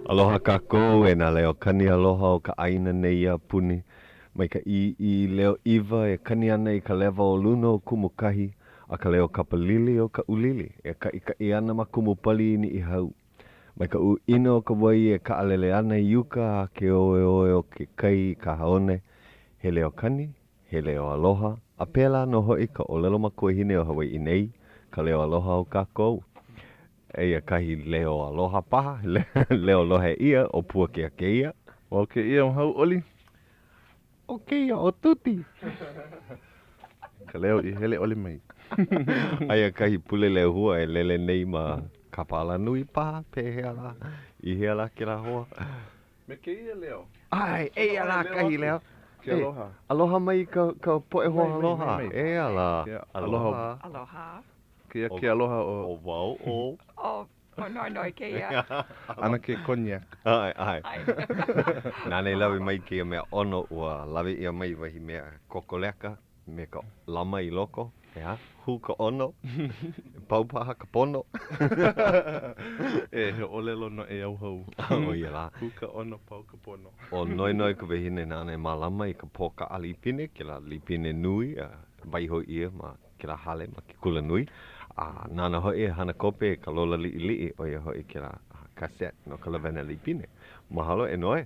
Aloha kākou e nā leo kani aloha o ka ʻāina nei a puni. Mai ka ʻīʻī leo ʻiwa e kani ana i ka lewa o luna o Kumukahi a ka leo kapalili o ka ʻūlili e kaʻikaʻi ana ma Kumupali i Niʻihau. Mai ka ʻuʻina o ka wai e kaʻalele ana i uka a ke oeoe o ke kai i kahaone, he leo kani, he leo aloha, a pēlā nō hoʻi ka ʻōlelo makuahine o Hawaiʻi nei, ka leo aloha o kākou. Eia kahi leo aloha paha, leo lohe ʻia, ʻo Puakea kēia. ʻO kēia ʻo Hauʻoli. ʻO kēia ʻo Tuti. Ka leo i hele ʻole mai. Aia kahi pule lehua e lele nei ma kapa alanui paha, pehea lā? I hea lā kēlā hoa? Me kēia leo. ʻAe, eia lā kahi leo. Ke aloha. Aloha mai ka, ka poʻe hoa aloha. Eia lā. Aloha. Aloha. Kēia ke aloha o. ʻO wau ʻo. ʻO ʻo Noenoe kēia. ʻAnakē Cognac. ʻAe, ʻae. Nāna i lawe mai kēia mea ʻono, ua lawe ʻia mai wahi mea kokoleka me ka lama i loko, ʻeā, hū ka ʻono, pau paha ka pono. E, he ʻōlelo noʻeau hou. ʻO ia lā. Hū ka ʻono, pau ka pono. ʻO Noenoe ka wahine nāna e mālama i ka pōkaʻa līpine, kēlā līpine nui a waiho ʻia ma kēlā hale ma ke kulanui, a nāna hoʻi e hana kope i ka lola liʻiliʻi, ʻo ia hoʻi kēlā cassette no ka lawena līpine. Mahalo e Noe.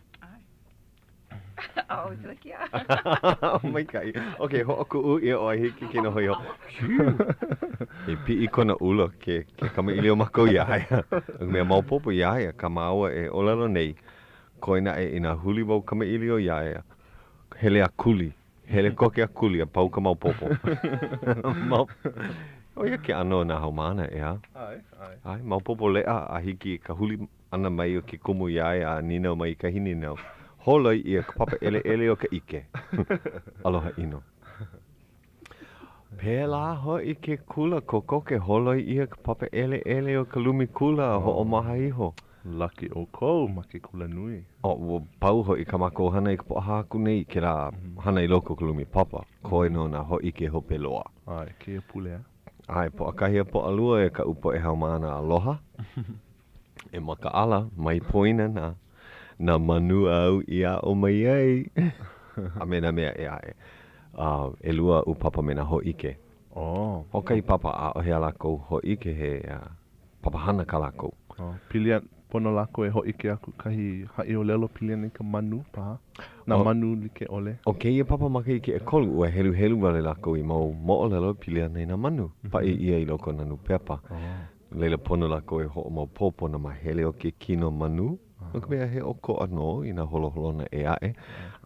ʻAʻohe pilikia. Maikaʻi. Ok, hoʻokuʻu ʻia ʻoe, hiki ke noho iho. E piʻi kona ʻula ke, ke kamaʻilio mākou iā ia. ʻO ka mea maopopo iā ia kā māua e ʻōlelo nei, koe naʻe inā huli wau kamaʻilio iā ia, hele a kuli. Hele koke a kuli a pau ka maopopo. ʻO ia ke ʻano o nā haumāna, ʻeā? ʻAe, ʻae. ʻAe, maopopo leʻa a hiki i ka huli ʻana mai o ke kumu iā ia a nīnau mai i kahi nīnau. Holoi ʻia ka papa ʻeleʻele o ka ʻike. Aloha ʻino. Pēlā hoʻi ke kula kokoke, holoi ʻia ka papa ʻeleʻele o ka lumi kula a hoʻomaha iho. Laki ʻoukou ma ke kulanui. O, ua pau hoʻi kā mākou hana i ka Pōʻahā aku nei i kēlā hana i loko o ka lumi papa, koe nō nā hōʻike hope loa. ʻAe, kēia pule a. ʻAe, Pōʻakahi a Pōʻalua e kaʻu poʻe haumāna aloha. E makaʻala, mai poina nā, nā manu āu i aʻo mai ai, a me nā mea ʻē aʻe. A, ʻelua aʻu papa me nā hōʻike. Oh. Hoʻokahi papa, ʻaʻohe a lākou hōʻike he papahana kā lākou. Oh, pili ana, pono lākou e hōʻike aku kahi haʻiʻōlelo pili ana i ka manu paha, nā manu like ʻole. ʻO kēia papa makahiki ʻekolu, ua heluhelu wale lākou i mau moʻolelo e pili ana i nā manu. Paʻi ʻia i loko o nā nūpepa. No laila, pono lākou e hoʻomaopopo nā māhele o ke kino manu, no ka mea, he ʻokoʻa nō i nā holoholona ʻē aʻe,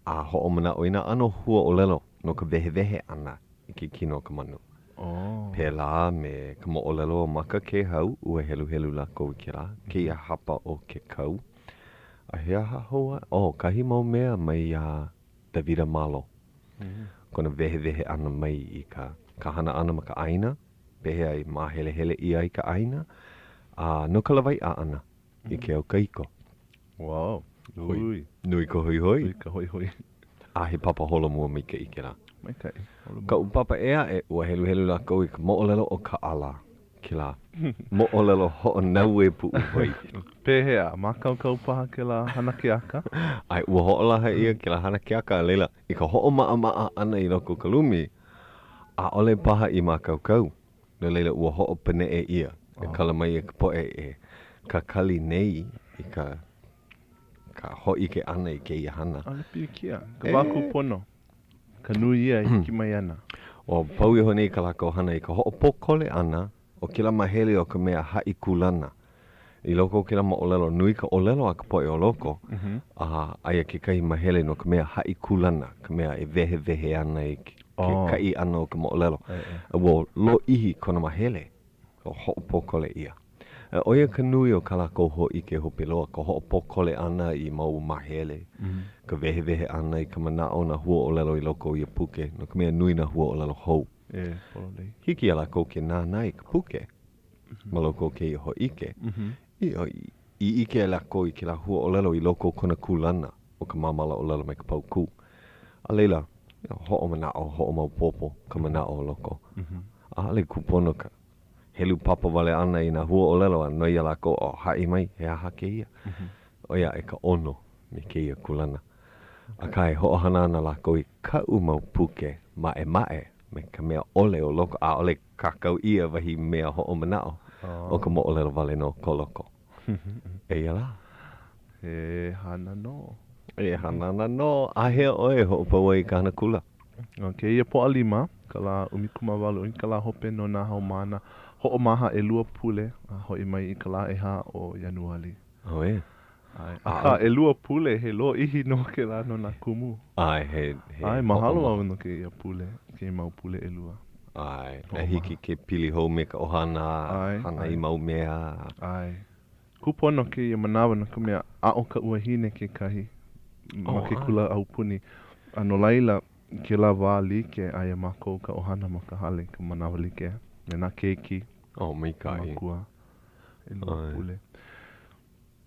a hoʻomanaʻo i nā ʻano huaʻōlelo no ka wehewehe ʻana i ke kino o ka manu. Pēlā me ka moʻolelo o Maka Kēhau, ua heluhelu lākou i kēlā, kēia hapa o ke kau. A he aha hou aʻe? Oh, kahi mau mea mai iā Davida Malo, kona wehewehe ʻana mai i ka, ka hana ʻana ma ka ʻāina, pehea i māhelehele ʻia ai ka ʻāina, a no ka lawaiʻa ʻana i ke au kahiko. Wow, nui. Nui ka hoihoi. Nui ka hoihoi. A he papa holomua maikaʻi kēlā. Maikaʻi. Holomua. Kaʻu papa ʻē aʻe, ua heluhelu lākou i ka moʻolelo o Kaʻala, kēlā moʻolelo hoʻonaue puʻuwai. Pehea, mākaukau paha kēlā hana keaka? ʻAe, ua hoʻolaha ʻia kēlā hana keaka, a laila, i ka hoʻomaʻamaʻa ʻana i loko o ka lumi, ʻaʻole paha i mākaukau. No laila, ua hoʻopaneʻe ʻia e kala mai e ka poʻe e kakali nei i ka ka hōʻike ʻana i kēia hana. ʻAʻole pilikia. Ka wā kūpono. Ka nui ia e hiki mai ana. Ua pau iho nei kā lākou hana i ka hoʻopōkole ʻana o kēlā māhele o ka mea haʻi kūlana. I loko o kēlā moʻolelo, nui ka ʻōlelo a ka poʻe o loko, a aia kekahi māhele no ka mea haʻi kūlana, ka mea e wehewehe ana i ke kaʻi ʻana o ka moʻolelo. A ua lōʻihi kona māhele, ua hoʻopōkole ʻia. ʻO ia ka nui o kā lākou hōʻike hope loa, ka hoʻopōkole ʻana i mau māhele, ka wehewehe ʻana i ka manaʻo o nā huaʻōlelo i loko o ia puke, no ka mea, nui nā huaʻōlelo hou. Hiki iā lākou ke nānā i ka puke ma loko o kēia hōʻike, i ʻike ai lākou i kēlā huaʻōlelo i loko o kona kūlana o ka māmala ʻōlelo me ka paukū. A laila, hoʻomanaʻo, hoʻomaopopo ka manaʻo o loko. ʻAʻole kūpono ka helu papa wale ʻana i nā huaʻōlelo a noi iā lākou, ō, haʻi mai, he aha kēia? ʻoi aʻe ka ʻono me kēia kūlana. Akā, e hoʻohana ana lākou i kaʻu mau puke maʻemaʻe me ka mea ʻole o loko, ʻaʻole kākau ʻia wahi mea hoʻomanaʻo, ʻo ka moʻolelo wale nō ko loko. Eia lā. He hana nō. E hana ana nō. Āhea ʻoe e hoʻopau ai i ka hana kula? ʻO kēia Pōʻalima, ka lā 18, ʻo ia ka lā hope no nā haumāna hoʻomaha ʻelua pule a hoʻi mai i ka lā ʻehā o Ianuali. ʻAe. ʻAe. Akā, ʻelua pule, he lōʻihi nō kēlā no nā kumu. ʻAe, he, he ʻAe, mahalo au no kēia pule, kēia mau pule ʻelua. ʻAe, a hiki ke pili hou me ka ʻohana, hana i mau mea. ʻAe. Kūpono kēia manawa no ka mea, aʻo kaʻu wahine kekahi ma ke kula aupuni, a no laila, i kēlā wā like, aia mākou ka ʻohana ma ka hale i ka manawa like me nā keiki, Oh, maikaʻi. Makua, ʻelua pule.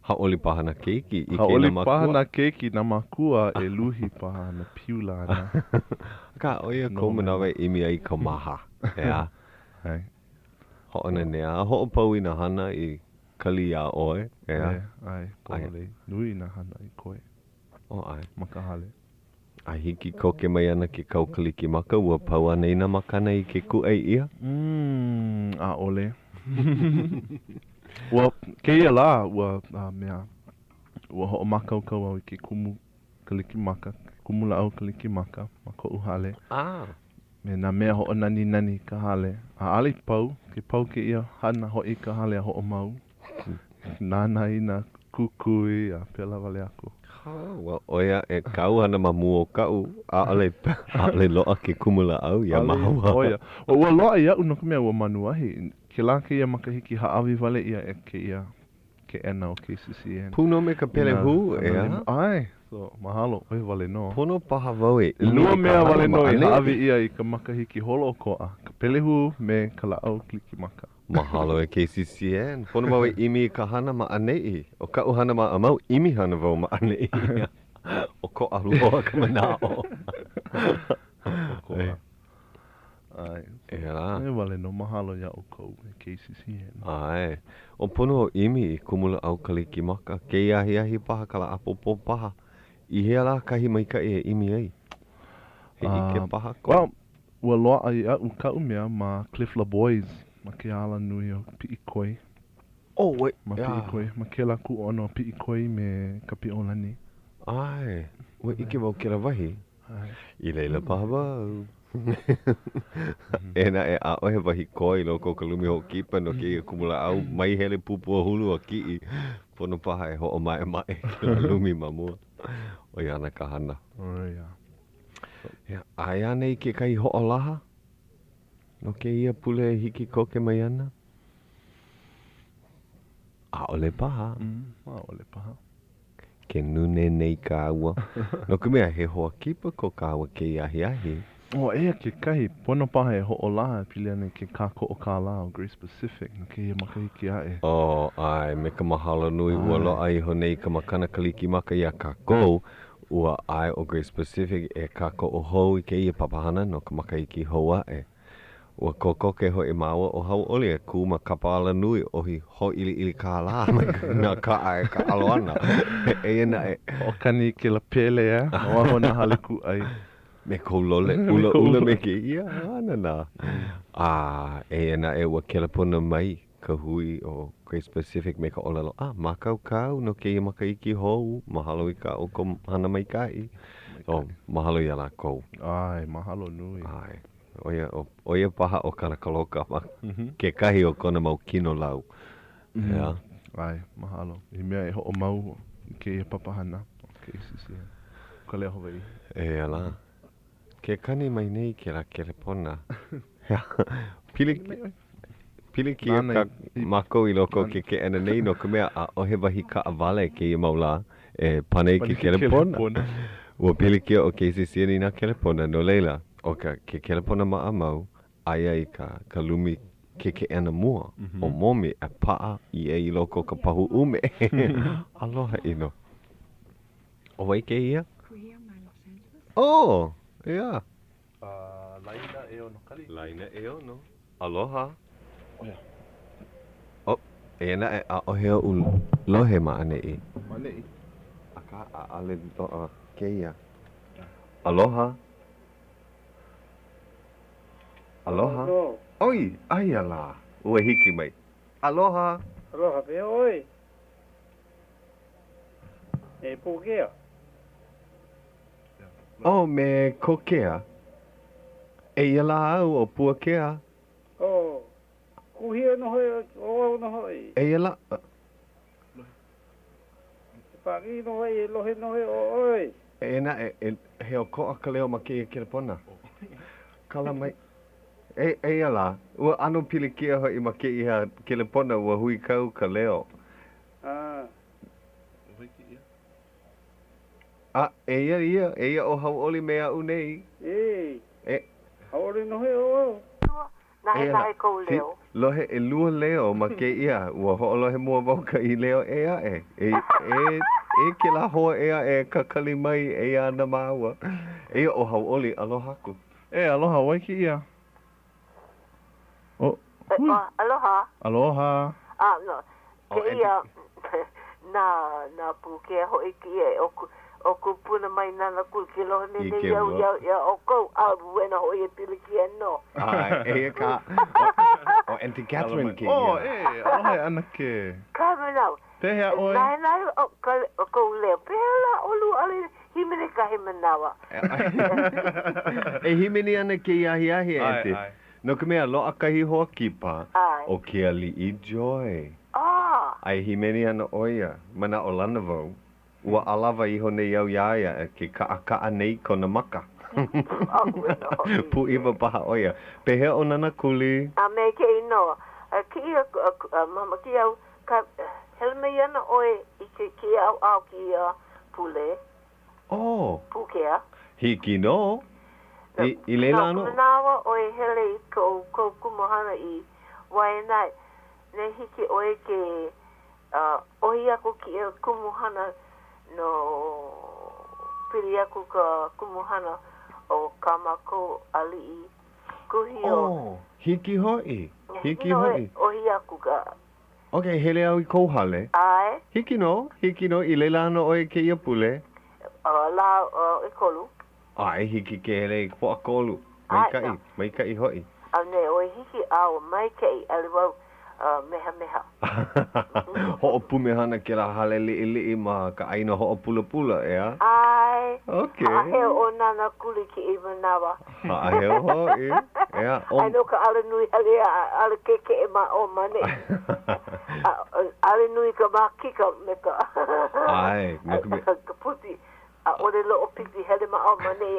Hauʻoli paha nā keiki i ʻike i nā makua. Hauʻoli paha nā keiki, nā mākua e luhi paha na piula ana. Akā, ʻo ia kou manawa e ʻimi ai i ka maha, ʻeā? ʻAe. Hoʻonanea a hoʻopau i nā hana i kali iā ʻoe, ʻeā? ʻAe, pololei. Nui nā hana i koe. Oh, ʻae. Ma ka hale. A hiki koke mai ana ke kau Kalikimaka, ua pau anei nā makana i ke kūʻai ʻia? Mm, ʻaʻole. Ua, kēia lā, ua, a, mea, ua hoʻomākaukau au i ke kumu Kalikimaka, ke kumu lāʻau Kalikimaka ma koʻu hale. Ah. Me nā mea hoʻonaninani i ka hale. A ʻaʻole i pau, ke pau kēia hana hoʻi i ka hale a hoʻomau. Nānā i nā kukui a pēlā wale aku. Ua ʻoi aʻe kāu hana ma mua o kaʻu, ʻaʻole, ʻaʻole loaʻa ke kumulāʻau iā māua. ʻO ia. Ua loaʻa iaʻu no ka mea ua manuahi. Kēlā kēia makahiki hāʻawi wale ʻia e kēia keʻena o KCCN. Pū nō me ka pelehū, ʻeā? ʻAe. So, mahalo, ʻoi wale nō. Pono paha wau e ʻimi i ka hana ma ʻaneʻi. ʻElua mea wale nō i hāʻawi ʻia i ka makahiki holoʻokoʻa, ka pelehū me ka lāʻau Kalikimaka. Mahalo e KCCN. Pono wau e ʻimi i ka hana ma ʻaneʻi. ʻO kaʻu hana maʻamau, ʻimi hana wau ma ʻaneʻi. ʻOkoʻa loa ka manaʻo. ʻOkoʻa. ʻAe. ʻEā. ʻOe wale nō, mahalo iā ʻoukou e KCCN. ʻAe. ʻO pono au ʻimi i kumulāʻau Kalikimaka. Kēia ahiahi paha ka lā ʻapōpō paha. I hea lā kahi maikaʻi e ʻimi ai? He ʻike paha kou? Well, Ua loaʻa iaʻu kaʻu mea ma Cliff LaBoy's ma ke alanui o Piʻikoi. Oh, wait, Ma Piʻikoi, ma kēlā kūʻono o Piʻikoi me Kapiʻolani. ʻAe, ua ʻike wau kēlā wahi. ʻAe. I laila paha wau. Eia naʻe, ʻaʻohe wahi koe i loko o ka lumi hoʻokipa no kēia kumulāʻau mai hele pupuahulu a kiʻi. Pono paha e hoʻomaʻemaʻe kēlā lumi ma mua. ʻO ia ana ka hana. ʻO ia. Aia anei kekahi hoʻolaha no kēia pule e hiki koke mai ana? ʻAʻole paha. ʻAʻole paha. Ke nūnē nei kāua. No ka mea, he hoa kipa ko kāua kēia ahiahi. Oh, eia kekahi, pono paha e hoʻolaha e pili ana i ke kākoʻo kālā o Grace Pacific no kēia makahiki aʻe. Oh, ʻae, me ka mahalo nui, ua loaʻa iho nei ka makana Kalikimaka iā kākou. Ua ʻae ʻo Grace Pacific e kākoʻo hou i kēia papahana no ka makahiki hou aʻe. Ua kokoke hoʻi māua ʻo Hauʻoli e kū ma kapa alanui ʻohi hōʻiliʻili kālā mai nā kaʻa e kāʻalo ana. Eia naʻe. Hoʻokani i kēlā pele, ʻeā, ma waho o nā hale kūʻai. Me kou lole ʻulaʻula me kēia anana. A eia naʻe, ua kelepona mai ka hui ʻo Grace Pacific me ka ʻōlelo, A, mākaukau no kēia makahiki hou, mahalo i kā ʻoukou hana maikaʻi. Oh, mahalo iā lākou. ʻAe, mahalo nui. ʻAe. ʻO ia, ʻo ia paha ʻo Kanakaloka ma kekahi o kona mau kinolau. ʻEā? ʻAe, mahalo. I mea e hoʻomau i kēia papahana o KCCN, Ka Leo Hawaiʻi. Eia lā. Ke kani mai nei kēlā kelepona. Pili, pilikia kā mākou i loko o ke keʻena nei no ka mea ʻaʻohe wahi kaʻawale kēia mau lā e pane i ke kelepona. Ua pilikia ʻo KCCN i nā kelepona, no laila, ʻo ka ke kelepona maʻamau, aia i ka ka lumi ke keʻena mua ʻo Momi e paʻa ia i loko o ka pahu ʻume. Aloha ʻino. ʻO wai kēia? Kuhia mai Los Angeles. Oh, yeah. Laina ʻeono kali. Laina ʻeono. Aloha. Oh, yeah. Oh. Eia naʻe, ʻaʻohe oʻu lohe ma ʻaneʻi. Ma ʻaneʻi. Akā, ʻaʻole loaʻa kēia. Aloha. Aloha. ʻOi, aia lā. Ua hiki mai. Aloha. Aloha, pehea ʻoe? E Pukea. Oh, me Kokea. Eia lā au ʻo Puakea. Oh, kuhia nō hoʻi ʻo au nō hoʻi. Eia lā. E pākiʻi nō hoʻi, e lohe nō hoʻi ʻo ʻoe. Eia naʻe, he ʻokoʻa ka leo ma kēia kelepona. Kala mai. E, eia lā, ua ʻano pilikia hoʻi ma kēia kelepona, ua huikau ka leo. Ah. A, eia ia, eia ʻo Hauʻoli me aʻu nei. E. E. Hauʻoli nō hoʻi ʻo au. Eia lā, see, lohe ʻelua leo ma kēia, ua hoʻolohe mua wau kahi leo ʻē aʻe. E, e, e kēlā hoa ʻē aʻe e kakali mai, eia ana māua. Eia ʻo Hauʻoli, aloha aku. E, aloha, wai kēia? Oh, hui. Aloha. Aloha. A, no, kēia, nā, nā Pūkea hoʻi kēia e ʻo, ʻo kupuna mai Nanakuli ke lohe nei nei au iā, iā ʻoukou, a wena hoʻi e pilikia nō. ʻAe, eia kā, ʻo Auntie Catherine kēia. Oh, e, aloha e ʻAnakē. Ka manawa. Pehea ʻoe? Nahenahe ʻo ka, ʻo kou leo. Pehea lā ʻolua ʻaʻole hīmeni kahi manawa? E hīmeni ana kēia ahiahi, Auntie. No ka mea, loaʻa kahi hoa kipa, ʻo Kealiʻi Joy. A e hīmeni ana ʻo ia, manaʻolana wau, ua ʻalawa iho nei au iā ia e ke kaʻakaʻa nei kona maka. Pūʻiwa paha ʻo ia. Pehea ʻo Nanakuli? A me ke inoa. Kēia, mama, kēia au, Ka, hele mai ana ʻoe i ke, kēia ʻaoʻao kēia pule. Oh. Pūkea. Hiki nō. I, i laila nō. No ka manawa ʻoe hele i kou, kou kumuhana i Waianae, ne hiki ʻoe ke ʻohi aku kēia kumuhana no pili aku ka kumuhana o kā mākou aliʻi kuhi o. Oh, hiki hoʻi. Hiki hoʻi. ʻOhi aku ka. Ok, hele au i kou hale. ʻAe. Hiki nō, hiki nō, i laila ana ʻoe i kēia pule. Lā ʻekolu. ʻAe, hiki ke hele i ka Pōʻakolu. Maikaʻi, maikaʻi hoʻi. A ne ʻoe hiki, ʻao, maikaʻi, ʻaʻole wau mehameha. Hoʻopumehana kēlā hale liʻiliʻi ma ka ʻāina hoʻopulapula, ʻeā? ʻAe. Ok. Haʻaheo ʻo Nānākuli i kēia manawa. Haʻaheo hoʻi, ʻeā. ʻAe no ka alanui hale ala kekeʻe ma ʻō ma ʻaneʻi. ʻAʻole nui ka makika me ka ʻAe, no ka mea. ka puti. ʻAʻole loʻo pipi hele ma ʻō ma ʻaneʻi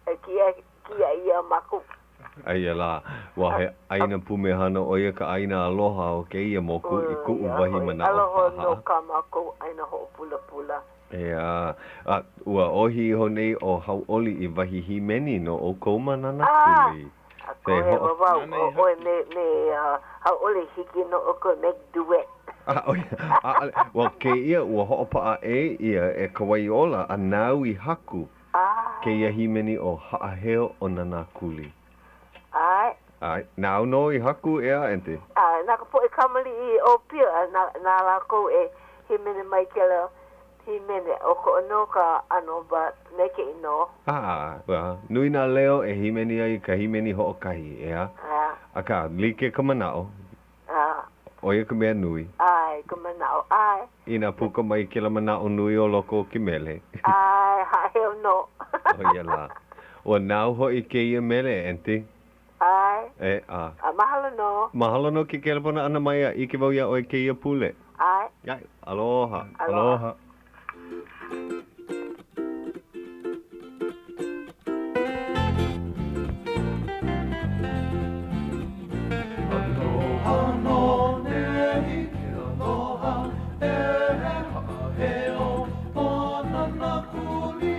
e kiaʻi iā mākou. Aia lā, ua he ʻāina pumehana ʻo ia ka ʻāina aloha o kēia moku i kuʻu wahi manaʻo Aloha nō kā mākou ʻāina hoʻopulapula. ʻEā, a ua ʻohi iho nei ʻo Hauʻoli i wahi hīmeni no ʻoukou ma Nānākuli. A koe wau ʻo ʻoe me me Hauʻoli hiki nō ʻoukou make duet. ʻAʻole, ua kēia ua hoʻopaʻa ʻē ʻia e Ka Wai Ola a nāu i haku. Kēia hīmeni ʻo Haʻaheo ʻo Nānākuli. ʻAe. ʻAe. Nāu nō i haku, ʻeā, Auntie? ʻAe, na ka poʻe kamaliʻi ʻōpio a na, na lākou e hīmeni mai kēlā hīmeni. ʻOkoʻa nō ka ʻano but maikaʻi nō. ʻAe, ua nui nā leo e hīmeni ai i ka hīmeni hoʻokahi, ʻeā? ʻAe. Akā, like ka manaʻo. ʻAe. ʻO ia ka mea nui. ʻAe, ka manaʻo, ʻae. Inā puka mai kēlā manaʻo nui o loko o ke mele. ʻAe, haʻaheo nō. ʻO ia lā. Ua nāu hoʻi kēia mele, Auntie. ʻAe. E, a. A mahalo nō. Mahalo no ke kelepona ʻana mai a ʻike wau iā ʻoe kēia pule. ʻAe. ʻAe. Aloha. Aloha. Aloha nō nei ke aloha e haʻaheo ʻo Nānākuli.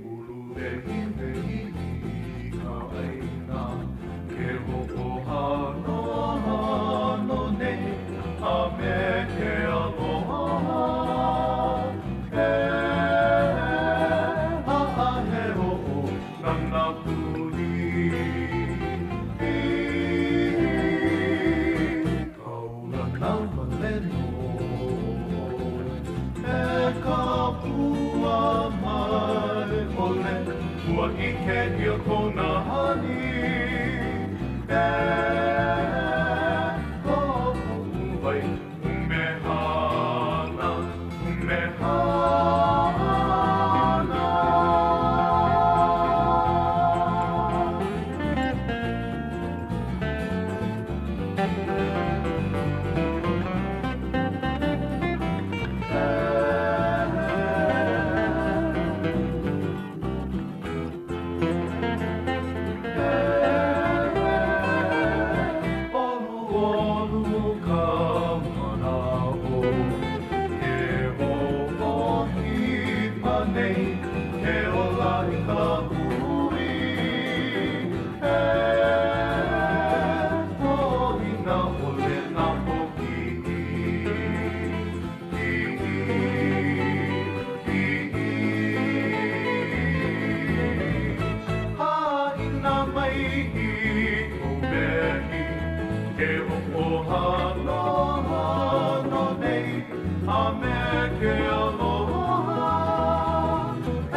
Uluwehiwehi i ka ʻāina ke hoʻohanohano nei. nānā wale nō E ka pua mae ʻole Ua ʻike ʻia kona hali E ko puʻuwai ʻUmehana, ʻumehana. ʻOluʻolu ka manaʻo ke hoʻokipa nei ke ola i ka hui e poina ʻole nā pōkiʻi kiʻi kiʻi Haʻina mai i kou wehi ke hoʻohanohano nei a me ke aloha e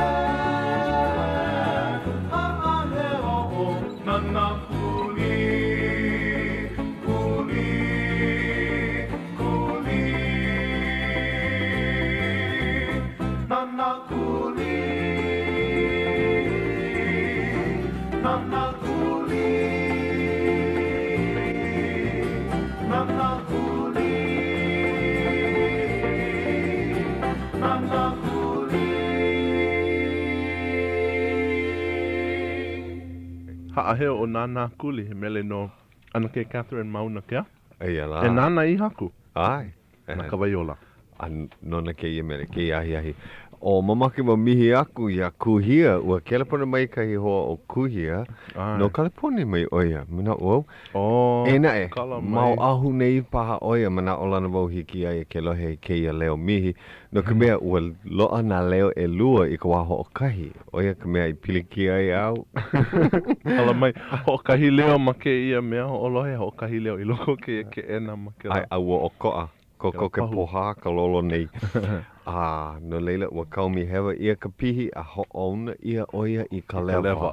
haʻaheo ʻo Nānākuli, kuli, kuli. Nānākuli, Nānākuli, Nānākuli, Nānākuli. Haʻaheo ʻo Nānākuli, he mele no ʻAnakē Catherine Maunakea. Eia lā. E nāna i haku. ʻAe. Na Ka Wai Ola. A nona kēia mele, kēia ahiahi. ʻO mamake wau mihi aku iā Kuhia, ua kelepona mai kahi hoa o Kuhia, no Kaleponi mai ʻo ia, manaʻo wau. Oh, Eia naʻe, kala ma mai. Oʻahu nei paha ʻo ia, manaʻolana wau hiki iā ia ke lohe i kēia leo mihi, no ka mea, ua loaʻa nā leo ʻelua i ka wā hoʻokahi. ʻO ia ka mea i pilikia ai au. Kala mai, hoʻokahi leo ma kēia mea hoʻolohe, hoʻokahi leo i loko o kēia keʻena ma kēlā. ʻAe, a ua ʻokoʻa. Kokoke pohā ka lolo nei. A no laila, ua kaomi hewa ʻia ka pihi a hoʻouna ʻia ʻo ia i ka lewa.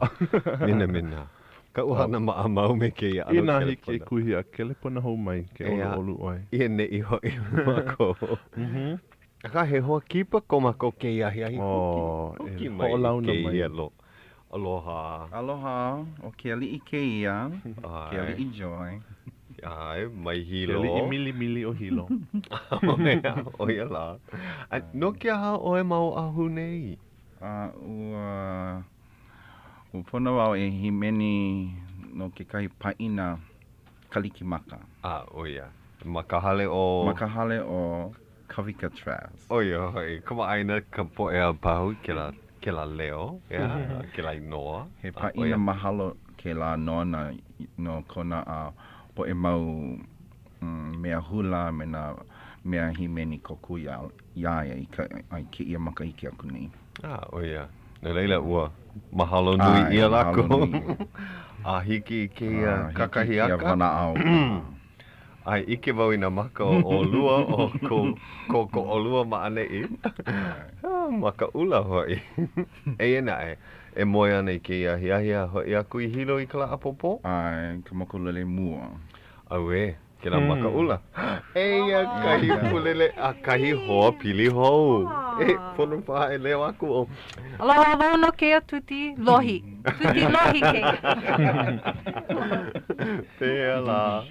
Minamina. Kaʻu hana maʻamau me kēia ʻano Inā kelepona. hiki e Kuhia, kelepona hou mai ke ʻoluʻolu ʻoe. I ʻaneʻi hoʻi mākou. Akā, he hoa kipa ko mākou kēia ahiahi. Huki mai i kēia lo. Aloha. Aloha, ʻo ke aliʻi kēia, ke aliʻi Joy. ʻAe, mai Hilo. Ke aliʻi milimili o Hilo. ʻO ia lā. A no ke aha ʻoe ma Oʻahu nei? A ua, ua pono wau e hīmeni no kekahi pāʻina Kalikimaka. A, ʻo ia. Ma ka hale o. Ma ka hale o Kawika Trask. ʻO ia hoʻi, kamaʻāina ka poʻe a pau i kēlā, kēlā leo, ʻeā, kēlā inoa. He pāʻina mahalo kēlā nona no kona a poʻe mau mea hula a me nā mea hīmeni kōkua iā, iā ia i ka, i kēia makahiki aku nei. A, ʻo ia. No laila, ua mahalo nui ʻia lākou. A hiki i kēia kakahiaka. A hiki i kēia wanaʻao. A ʻike wau i nā maka o ʻolua, o ko, ko, ko ʻolua ma ʻaneʻi. Maka ʻula hoʻi. Eia naʻe, e moe ana i kēia ahiahi a hoʻi aku i Hilo i ka lā ʻapōpō? ʻAe, ka mokulele mua. Auē, kēlā maka ʻula. Eia kahi pulele a kahi hoa pili hou. E, pono paha e leo aku ʻo. Aloha wau no kēia Tuti Lohi. Tuti Lohi kēia. Pehea lā?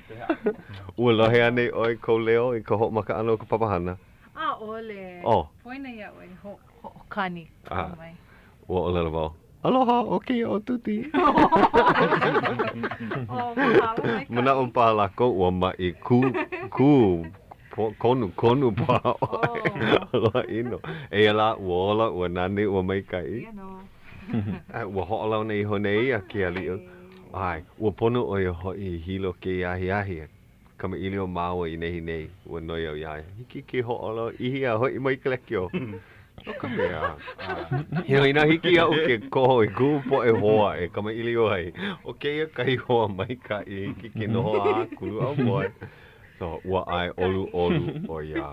Ua lohe anei ʻoe i kou leo i ka hoʻomaka ʻana o ka papahana? ʻAʻole. Oh. Poina iā ʻoe hoʻokani mai. Ua ʻōlelo wau, Aloha, ʻo kēia ʻo Tuti. Oh, mahalo maikaʻi. Manaʻo paha lākou ua maʻi kū, kū, konu, konu paha ʻoe. Aloha ʻino. Eia lā, ua ola, ua nani, ua maikaʻi. Eia nō. Ua hoʻolauna iho nei a ke aliʻi. ʻAe, ua pono ʻo ia hoʻi i Hilo kēia ahiahi. Kamaʻilio māua i nehinei, ua noi au iā ia, hiki ke hoʻolōʻihi a hoʻi mai ka lekiō. No ka mea, you know, inā hiki iaʻu ke koho i kuʻu poʻe hoa e kamaʻilio ai, ʻo kēia kahi hoa maikaʻi, hiki ke noho a kulu aumoe. So, ua ʻae ʻoluʻolu ʻo ia.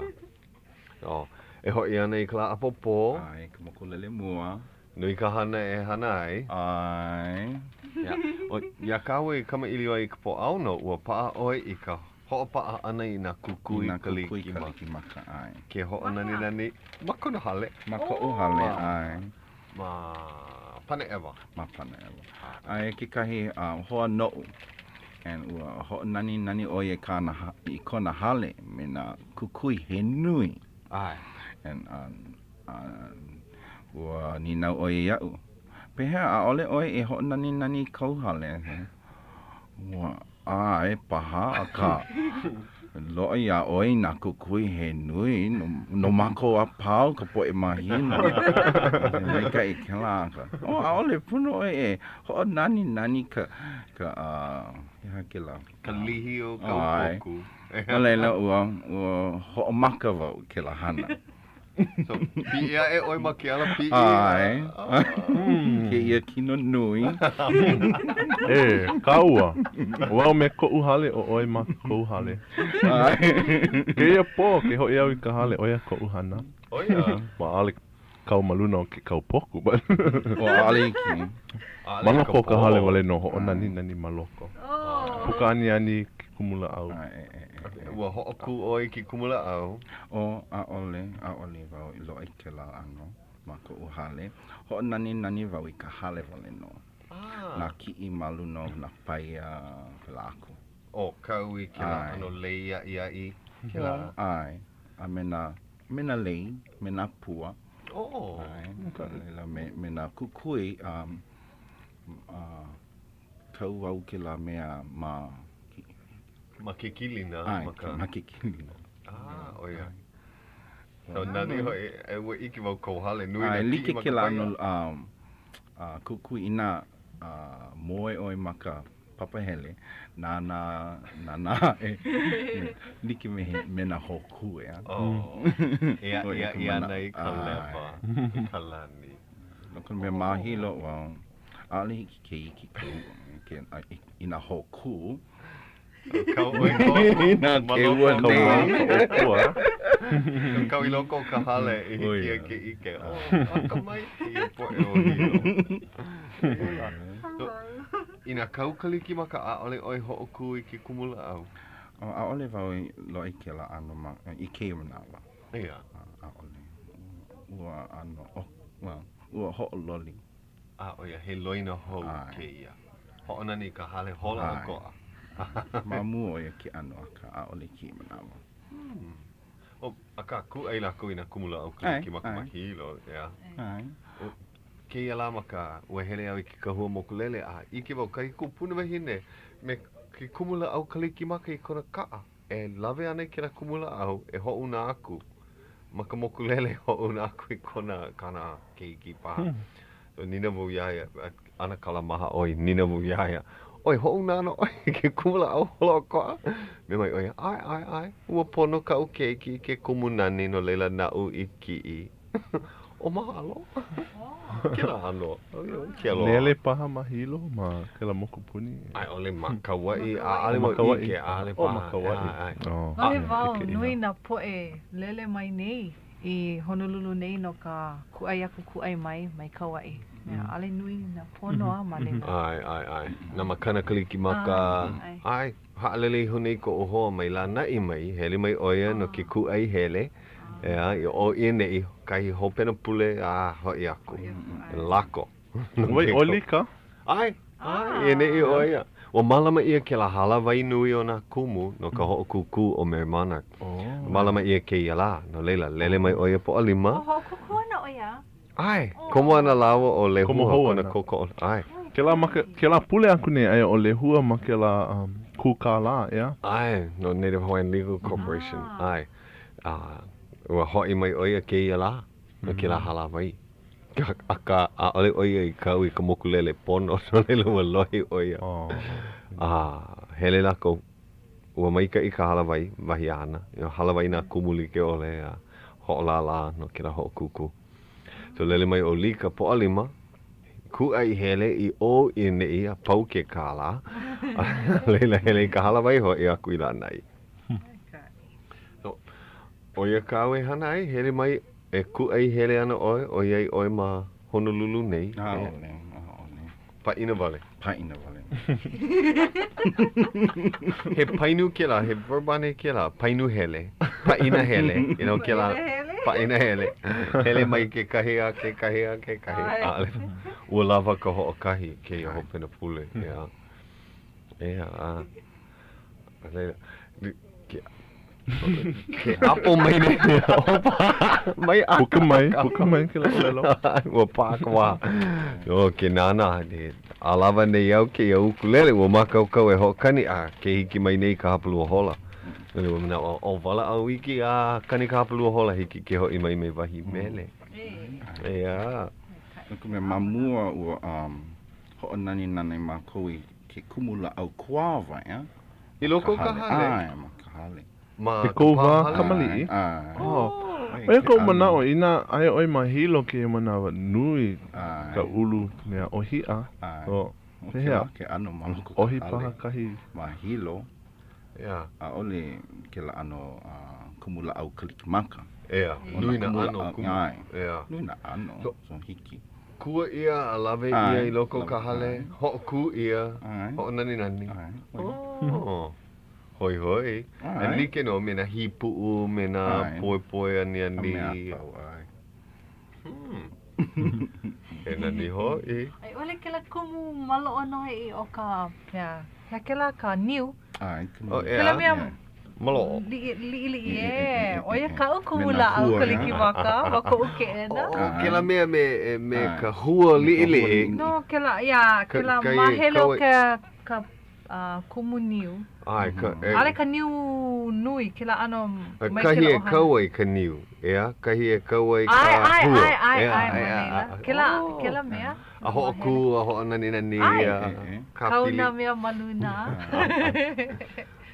Oh, e hoʻi ana i ka lā ʻapōpō. ʻAe, ka mokulele mua. Nui ka hana e hana ai. ʻAe. Ia, ʻo, iā kāua i kamaʻilio ai i ka Pōʻaono, ua paʻa ʻoe i ka hoʻopaʻa ʻana i nā kukui I nā kukui Kalikimaka. Kalikimaka, ʻae. Ke hoʻonaninani ma kona hale. Ma koʻu hale, ʻae. Ma Paneʻewa. Ma Paneʻewa. Aia kekahi hoa noʻu, and ua hoʻonaninani ʻo ia kāna, i kona hale me nā kukui he nui. ʻAe. And, ua nīnau ʻo ia iaʻu, Pehea, ʻaʻole ʻoe e hoʻonaninani i kou hale? Ua ʻae paha, akā, loaʻa iā ʻoe i nā kukui he nui no, no mākou a pau ka poʻe ma Hilo. Maikaʻi kēlā, akā, oh, ʻaʻole pono ʻoe e hoʻonaninani ka, ka, he aha kēlā? Ka lihi o kaupoku. No laila, ua, ua hoʻomaka wau i kēlā hana. So, piʻi aʻe ʻoe ma ke ala piʻi? ʻAe. Kēia kino nui. E, kāua. ʻO au me koʻu hale, ʻo ʻoe ma kou hale. ʻAe. Kēia pō, ke hoʻi au i ka hale, ʻo ia koʻu hana. ʻO ia? Well, ʻaʻole kau ma luna o ke kaupoku, but. ʻO ʻaʻole hiki. Ma loko o ka hale wale nō, hoʻonaninani ma loko. Puka aniani ke kumulāʻau. Ua hoʻokū ʻoe i ke kumulāʻau? ʻO, ʻaʻole, ʻaʻole wau i loaʻa i kēlā ʻano ma koʻu hale. Hoʻonaninani wau i ka hale wale nō. Nā kiʻi ma luna o nā paia, pēlā aku. ʻO, kau i kēlā ʻano lei aʻiaʻi, kēlā? ʻAe, a me nā, me nā lei, me nā pua. Oh. ʻAe, no laila me, me nā kukui, um, uh, kau au kēlā mea ma Ma ke kilina. ʻAe, ma ka... ma ke kilina. Ah, ʻo ia. So, nani hoʻi, e, ua ʻike wau kou hale nui ʻAe, nā kiʻi like ma ka kēlā paia. ʻano um, uh, kukui inā uh, moe ʻoe ma ka papahele, nānā, nānā aʻe, like me, he, me nā hōkū, ʻeā. Oh, e aʻiaʻi ana i ka lewa, i ka lani. No ka mea ma Hilo, well, ʻaʻole hiki ke ʻike ka ua, ke, i nā hōkū. Kau ʻoe i I nā ma ke loko ua o ka nei. ʻōpua. Kau i loko o ka hale i hiki ai ke ʻike. Oh, akamai kēia poʻe o Hilo. So, inā kau Kalikimaka, ʻaʻole ʻoe hoʻokū i ke kumulāʻau? Oh, ʻaʻole wau i loaʻa i kēlā ʻano ma, i kēia manawa. Ia. ʻAʻole. Ua ʻano, oh, well, ua hoʻololi. A ʻo ia, he loina hou kēia. Hoʻonani i ka hale holoʻokoʻa. Ma mua ʻo ia ke ʻano, akā ʻaʻole i kēia manawa. Hmm. Oh, akā, kūʻai lākou i nā kumulāʻau Kalikimaka ma Hilo, ʻeā? ʻAe. ʻO kēia lā ma ka, ua hele au i ke kahua mokulele a ʻike wau kahi kupuna wahine me ke kumulāʻau Kalikimaka i kona kaʻa. E lawe ana i kēlā kumulāʻau e hoʻouna aku ma ka mokulele, hoʻouna aku i kona kāna keiki paha. So, nīnau wau iā ia, ʻAnakala Mahaʻoi, nīnau wau iā ia, ʻOe, hoʻouna ana ʻoe i ke kumulāʻau holoʻokoʻa? Mea mai ʻo ia, ʻAe, ʻae, ʻae, ua pono kaʻu keiki i ke kumu nani no laila naʻu i kiʻi. ʻO mahalo. Kēlā ʻano, ke aloha. Nele paha ma Hilo, ma kēlā mokupuni? A i ʻole ma Kauaʻi, ʻaʻole wau ʻike, ʻaʻole paha. ʻO ma Kauaʻi. ʻAe, ʻae. Lohe wau, nui nā poʻe lele mai nei i Honolulu nei no ka kūʻai aku kūʻai mai, mai Kauaʻi. Mea, ʻaʻole nui nā pono a ma laila. ʻAe, ʻae, ʻae. Nā makana Kalikimaka. ʻAe. ʻAe. Haʻalele iho nei koʻu hoa mai Lānaʻi mai, hele mai ʻo ia no ke kūʻai hele, ʻeā, i ʻō i ʻaneʻi, kahi hopena pule, a hoʻi aku. Lako. Wai ʻo Lika? ʻAe, ʻae, i ʻaneʻi ʻo ia. Ua mālama ʻia kēlā hālāwai nui o nā kumu no ka hoʻokūkū ʻo Merrie Monarch. Mālama ʻia kēia lā, no laila, lele mai ʻo ia Pōʻalima. O hoʻokūkū ana ʻo ia? ʻAe, komo ana lāua ʻo Lehua, Komo hou kona ana. kōkoʻolua. ʻAe. Kēlā ma ke, kēlā pule aku nei, aia ʻo Lehua ma kēlā um, kūkālā, ʻeā? ʻAe, no Native Hawaiian Legal Corporation. ʻAe. A ua hoʻi mai ʻo ia kēia lā no kēlā hālāwai. Akā, ʻaʻole ʻo ia i kau i ka mokulele pono, no laila ua lohe ʻo ia. A hele lākou, ua maikaʻi ka hālāwai, wahi āna. Hālāwai nā kumu like ʻole a hoʻolālā no kēlā hoʻokūkū. So lele mai ʻo Lika Pōʻalima, kūʻai hele i ʻō i ʻaneʻi a pau ke kālā, a laila hele i ka hālāwai hoʻi aku i Lānaʻi. ʻO ia kāu e hana ai, hele mai e kūʻai hele ana ʻoe, ʻoiai ʻoe ma Honolulu nei. ʻAʻole, ʻaʻole. Pāʻina wale. Pāʻina wale. He painu kēlā, he verb anei kēlā? Painu hele, pāʻina hele, you know, kēlā. Pāʻina hele. Hele mai kekahi a kekahi a kekahi. ʻAʻole. Ua lawa ka hoʻokahi kēia hopena pule, ʻeā. ʻEā, a. A laila, ke, ke ʻapo mai nei. Mai ʻaka. Puka mai, puka mai kēlā ʻōlelo. Ua pā ka waha. O, ke nānā, ʻalawa nei au kēia ʻukulele, ua mākaukau e hoʻokani, a ke hiki mai nei ka hapalua hola. Ua manaʻo, o walaʻau iki a kani ka hapalua hola, hiki ke hoʻi mai me wahi mele. ʻEā. No ka mea, ma mua ua um, hoʻonaninani mākou i ke kumu lāʻau kuāwa, ʻeā? I loko o ka hale? ʻAe, ma ka hale. Ma I ka kou pā wā hale? kamaliʻi? ʻAe. Oh. ʻO ia koʻu manaʻo, inā aia ʻoe ma Hilo kēia manawa, nui ka ulu mea ʻōhiʻa. ʻAe. So, pehea? ʻO kēlā ke ʻano ma loko o ka ʻOhi hale. paha kahi. Ma Hilo, ʻEā. ʻaʻole kēlā ʻano kumu lāʻau Kalikimaka. ʻEā, nui nā ʻano kumu. ʻAe. ʻEā. Nui nā ʻano, so hiki. Kua ʻia a lawe ʻia i loko o ka hale, hoʻokū ʻia, hoʻonaninani. Oh, hoihoi. A like nō me nā hīpuʻu, me nā poepoe aniani. Hmm. He nani hoʻi. A i ʻole kēlā kumu maloʻo nō hoʻi o ka mea, hea kēlā ka niu. ʻAe, ka niu. Oh, ʻeā. Kēlā mea Maloʻo. Liʻiliʻi ē. ʻO ia kaʻu kumu lāʻau Kalikimaka ma koʻu keʻena. Oh, kēlā mea me, me ka hua liʻiliʻi. No, kēlā, ia, kēlā māhele o ke, ka kumu niu. ʻAe, ka, e. ʻAʻole ka niu nui, kēlā ʻano mai kēlā Kahi e ʻohana. kau ai ka niu, ʻeā? Kahi e kau ai ka ʻAe, ʻae, hua. ʻae, ʻae, ʻEā, ʻae, ma ʻeā, laila. ʻae. Kēlā, kēlā mea. A hoʻokū, a hoʻonaninani, a Kau kāpili. nā mea ma luna.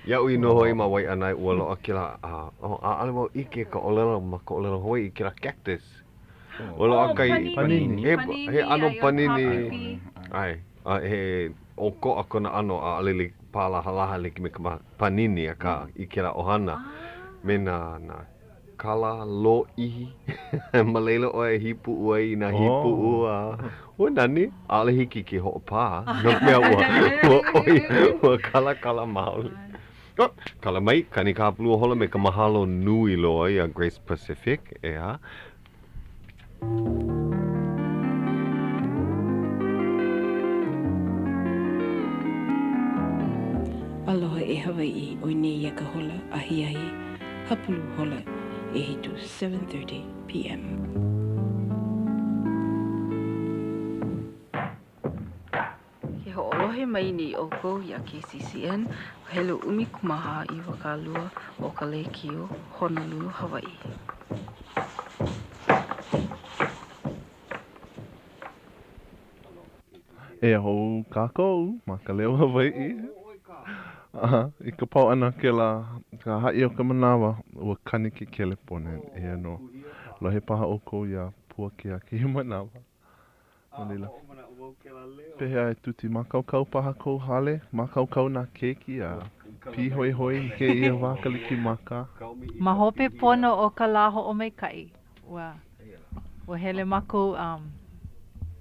Iaʻu i noho ai ma Waiʻanae, ua loaʻa kēlā, a, oh, ʻaʻole wau ʻike ka ʻōlelo ma ka ʻōlelo Hawaiʻi, kēlā cactus. Ua loaʻa Oh, kai... panini. Panini. He, he ʻano Panini, panini. ai ʻAe, a he ʻokoʻa kona ʻano, ʻaʻole like pālahalaha like me ka panini, akā, i kēlā ʻohana, me nā, nā kala lōʻihi. Ma laila ʻoe e hīpuʻu ai i nā hīpuʻu a ua nani, ʻaʻole hiki ke hoʻopā, no ka mea ua, ua ʻoi, ua kalakala maoli. Oh, kala mai, kani ka hapalua hola me ka mahalo nui loa iā Grace Pacific, ʻeā. Aloha e Hawaiʻi, ʻoi nei ia ka hola ahiahi hapulu hola ʻehiku, 7:30 PM. Ke hoʻolohe mai nei ʻoukou iā KCCN, ka helu 14 20 o ka lēkiō Honolulu, Hawaiʻi. E hou kākou ma ka leo Hawaiʻi. Aha, i ka pau ʻana kēlā, ka haʻi o ka manawa, ua kani ke kelepone. Eia nō. Lohe paha ʻoukou iā Puakea kēia manawa. No laila, pehea e Tuti, mākaukau paha kou hale? Mākaukau nā keiki a pīhoihoi i kēia wā Kalikimaka? Ma hope pono o ka lā hoʻomaikaʻi, ua, ua hele mākou um,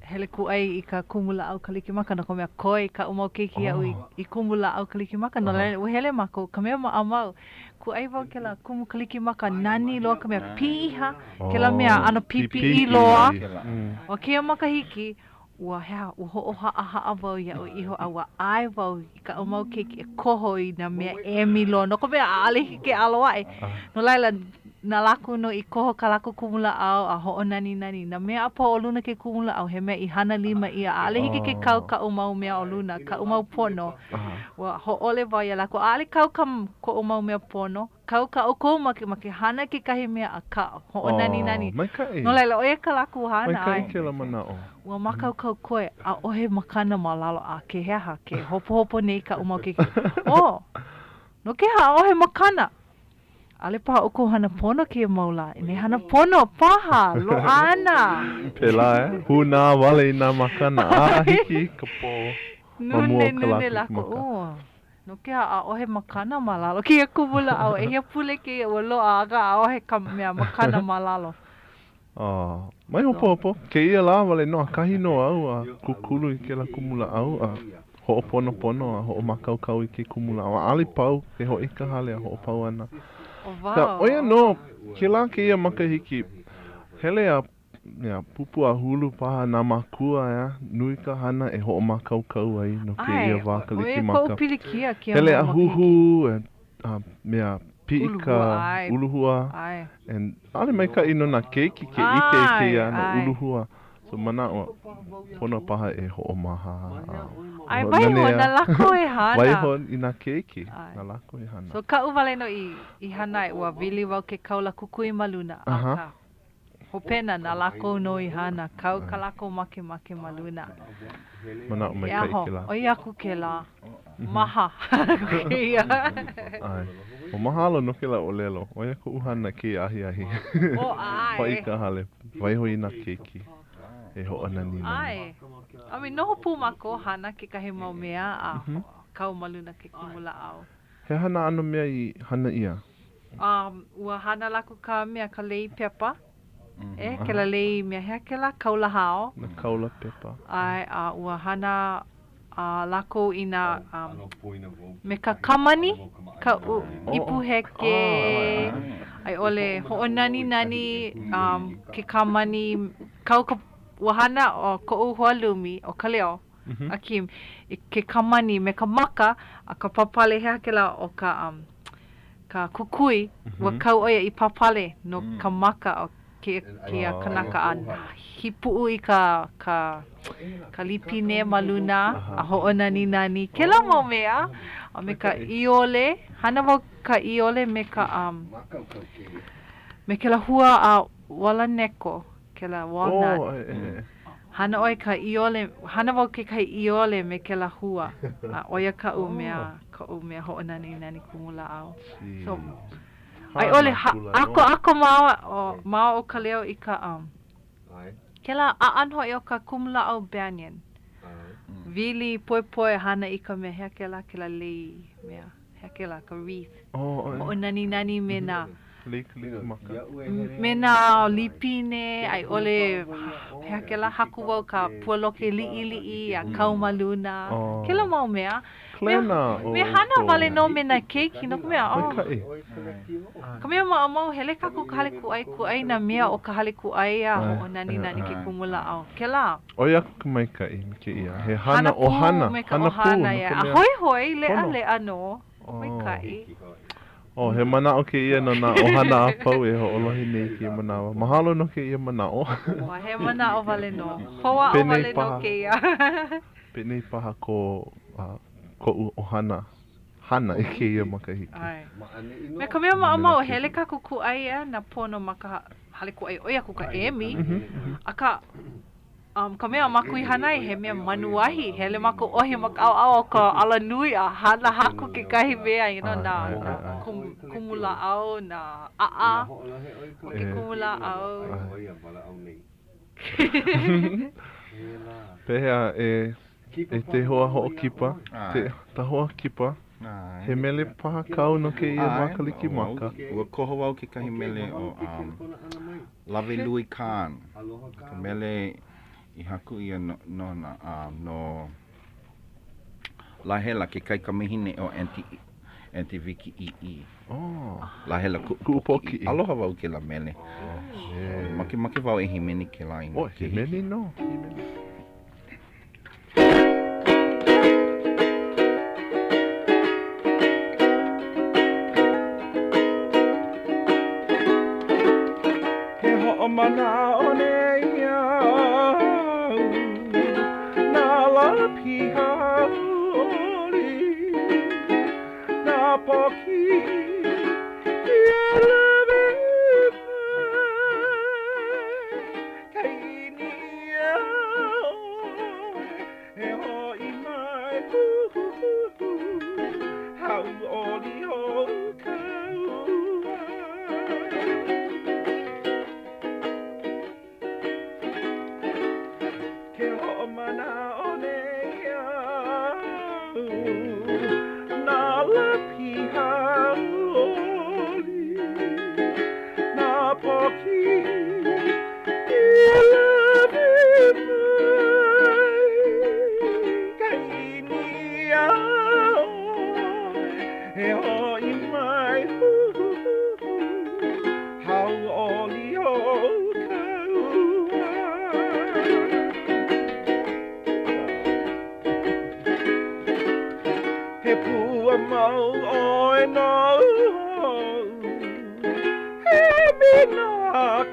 hele kūʻai i ka kumu lāʻau Kalikimaka no ka mea koi kaʻu mau keiki iaʻu i, i kumu lāʻau Kalikimaka. No laila, ua hele mākou, ka mea maʻamau, Kūʻai wau kēlā kumu Kalikimaka nani loa ka mea piha, kēlā mea ʻano pipiʻi loa. ʻO kēia makahiki, ua he aha, ua hoʻohaʻahaʻa wau iaʻu iho a ua ʻae wau i kaʻu mau keiki e koho i nā mea emi loa no ka mea ʻaʻole hiki ke ʻalo aʻe. No laila, na lākou nō i koho kā lākou kumulāʻau a hoʻonaninani. Nā mea a pau o luna ke kumulāʻau, he mea i hana lima ʻia. ʻAʻole hiki ke kau kaʻu mau mea o luna, kaʻu mau pono. Ua hōʻole wau iā lākou, ʻaʻole kau ka koʻu mau mea pono, kau kā ʻoukou makemake, hana kekahi mea akā, hoʻonaninani. Oh, maikaʻi. No laila, ʻo ia kā lākou hana. Maikaʻi kēlā manaʻo. Ua mākaukau koe, ʻaʻohe makana ma lalo a ke he aha, ke hopohopo nei kaʻu mau keiki. Oh, no ke aha ʻaʻohe makana? ʻAʻole paha ʻoukou hana pono kēia mau lā. E hana pono paha, loaʻa ana. Pēlā e, hūnā wale i nā makana a hiki i ka pō ma mua o Nūnē, ka lā nūnē lākou. Kalikimaka. Oh. No ke aha ʻaʻohe makana ma lalo kēia kumulāʻau? ʻEhia pule kēia ua loaʻa akā ʻaʻohe ka mea makana ma lalo. Oh, mai hopohopo, kēia lā wale nō, ʻakahi nō au a kūkulu i kēlā kumulāʻau a hoʻoponopono a hoʻomākaukau i ke kumulāʻau. ʻAʻole pau ke hoʻi i ka hale a hoʻopau ana. Oh, Ka, wow. ʻo ia nō, kēlā kēia makahiki, hele a mea, pupu a hulu paha nā mākua, ʻeā, nui ka hana e hoʻomākaukau ai no ʻAe, kēia wā ʻo ia koʻu Kalikimaka. pilikia kēia Hele mau a huhū, makahiki. e, a, mea, piʻi ka Uluhua, ʻae. uluhua, ʻAe. and ʻaʻole maikaʻi no nā keiki ke ʻike i kēia ʻano ʻAe, ʻae. uluhua. So manaʻo, pono paha e hoʻomaha a ʻAe, waiho hoʻonanea. na lākou e hana. Waiho i nā keiki, ʻAe. na lākou e hana. So kaʻu wale nō i, i hana ai, ua wili wau ke kaula kukui ma luna, akā, hopena, na lākou nō i hana, kau kā lākou makemake ma luna. Manaʻo E maikaʻi aho, kēlā. ʻoi aku kēlā. Maha kēia. ʻAe. ʻO mahalo no kēlā ʻōlelo. ʻO ia koʻu hana kēia ahiahi. ʻO, ʻae. Hoʻi i ka hale, waiho i nā keiki e hoʻonaninani. ʻAe. I mean, noho pū mākou, hana kekahi mau mea a kau ma luna ke kumulāʻau. He aha nā ʻano mea i hana ʻia? Ua hana lākou ka mea, ka lei pepa. E, kēlā lei mea, he aha kēlā? Kaula hao. Nā kaula pepa. ʻAe, a ua hana lākou i nā, me ka kamani, ka ipu heke, a i ʻole hoʻonaninani ke kamani, kau ka, ua hana ʻo koʻu hoa lumi, ʻo Kaleo, a Kim, i ke kamani me ka maka a ka pāpale he aha kēlā ʻo ka um, ka kukui, ua kau ʻo ia i pāpale no ka maka o kēia, kēia kanaka a hīpuʻu i ka, ka, ka lipine ma luna a hoʻonaninani kēlā mau mea a me ka ʻiole, hana wau ka ʻiole me ka um, me kēlā hua a walaneko, kēlā walnut. Oh, ʻae, ʻae. Hana ʻoe ka ʻiole, hana wau kekahi ʻiole me kēlā hua, a ʻo ia kaʻu mea, koʻu mea hoʻonaninani kumulāʻau. So, a i ʻole, ha, ʻakoʻako māua, ʻo, māua ʻo Kaleo i ka, um, kēlā ʻaʻan hoʻi o ka kumulāʻau banyan. Wili, poepoe, hana i ka mea, he aha kēlā, kēlā lei mea, he aha kēlā, ka wreath. Hoʻonaninani me nā. Lei Kalikimaka. Me nā lipine a i ʻole, he aha kēlā, haku wau ka pua loke liʻiliʻi a kau ma luna, kēlā mau mea. Klena Mea hana wale nō me nā keiki, no ka mea, oh. Maikaʻi. Ka mea maʻamau, hele kākou i ka hale kūʻai, kūʻai nā mea o ka hale kūʻai a hoʻonaninani ke kumulāʻau. Kēlā. ʻOi aku ka maikaʻi me kēia, he hana ʻohana, Hana pū me ka hana pū, ʻohana, no yeah. ka A mea, hoihoi, pono. leʻaleʻa nō. Maikaʻi. Oh, he manaʻo kēia no nā ʻohana a pau e hoʻolohe nei i kēia manawa. Mahalo no kēia manaʻo. Ua, he manaʻo wale nō. Hoʻāʻo wale nō kēia. Penei paha ko koʻu ʻohana hana i kēia makahiki. ʻAe. Me ka mea maʻamau, hele kākou kūʻai ʻeā nā pono ma ka hale kūʻai ʻoi aku ka emi. Akā, Um, ka mea a mākou i hana ai, he mea manuahi, hele mākou ʻohi ma ka ʻaoʻao o ka alanui a hana haku kekahi mea, you know, nā, nā kum, kumulāʻau, nā ʻaʻa o ke kumulāʻau. Pehea e, e te hoa hoʻokipa, te, ta hoa kipa, he mele paha kāu no kēia wā Kalikimaka? Ua koho wau kekahi mele o um, Lawe Lui Khan, ka mele i haku ʻia nona a no Lahela, ke kaikamahine o Aunty, Aunty Vicky ʻĪʻī. Oh. Lahela kuʻu pōkiʻi. Aloha wau i kēlā mele. Yeah. Makemake wau e hīmeni kēlā i nā Oh, hīmeni nō. Hīmeni. Ke hoʻomanaʻo nei au nā lā piha ʻoli, nā pōkiʻi i lawe mai. Ke ʻimi iā ʻoe e hoʻi mai, Hauʻoli hou ka ua. Ke hoʻomanaʻo nei au nā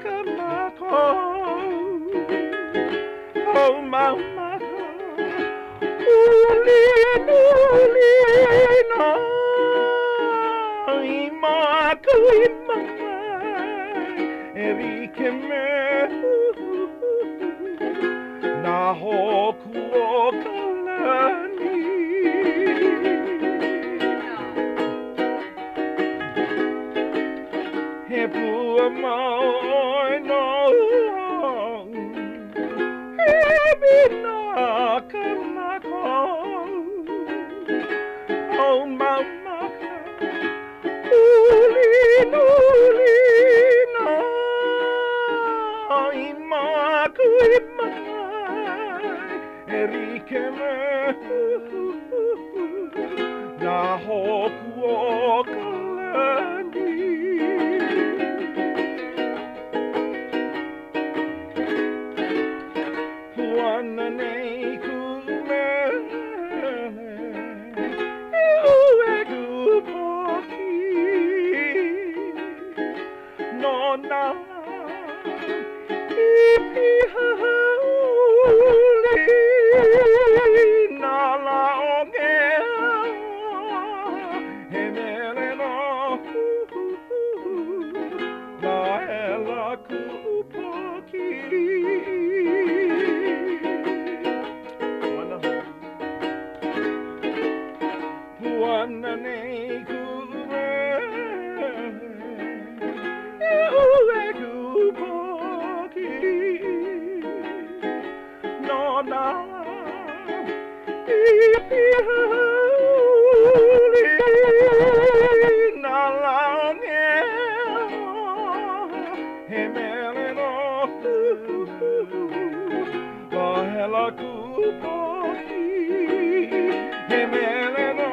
ka makou Kou mau maka Uliuli nō i mākou i make ai E like me nā hōkū o ka lani. He pua mau ʻoe noʻu He minaka makou Kou mau maka Uliuli nō i mākou i make ai E like me nā hōkū o ka lani. Puana nei kuʻu mele e uē kuʻu pōkī No nā lā i piha hauʻoli Nā lā o ke aloha He mele nō La hela kuʻu pōkī Puana nei kuʻu mele E uē kuʻu pōkī No nā lā i piha hauʻoli Nā lā o ke aloha He mele nō La hela kuʻu pōkī He mele nō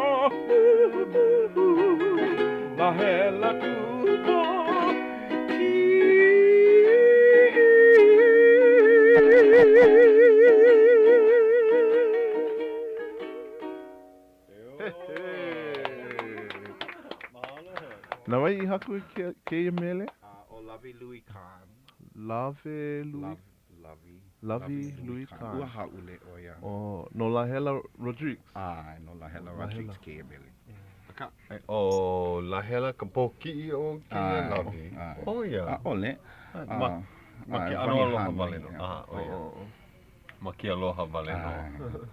La hela kuʻu pōkī Na wai i haku i kēia mele? ʻO Lawe Lui Khan. Lawe Lui? Lavi. Lavi Lui Khan. Ua hāʻule ʻo ia. Oh, no Lahela Rodrigues. ʻAe, no Lahela Rodrigues kēia mele. Akā, ʻo Lahela ka pōkiʻi o kēia Lavi. ʻO ia. ʻAʻole. Ma, ma ke ʻano aloha wale nō. ʻO ia. Ma ke aloha wale nō.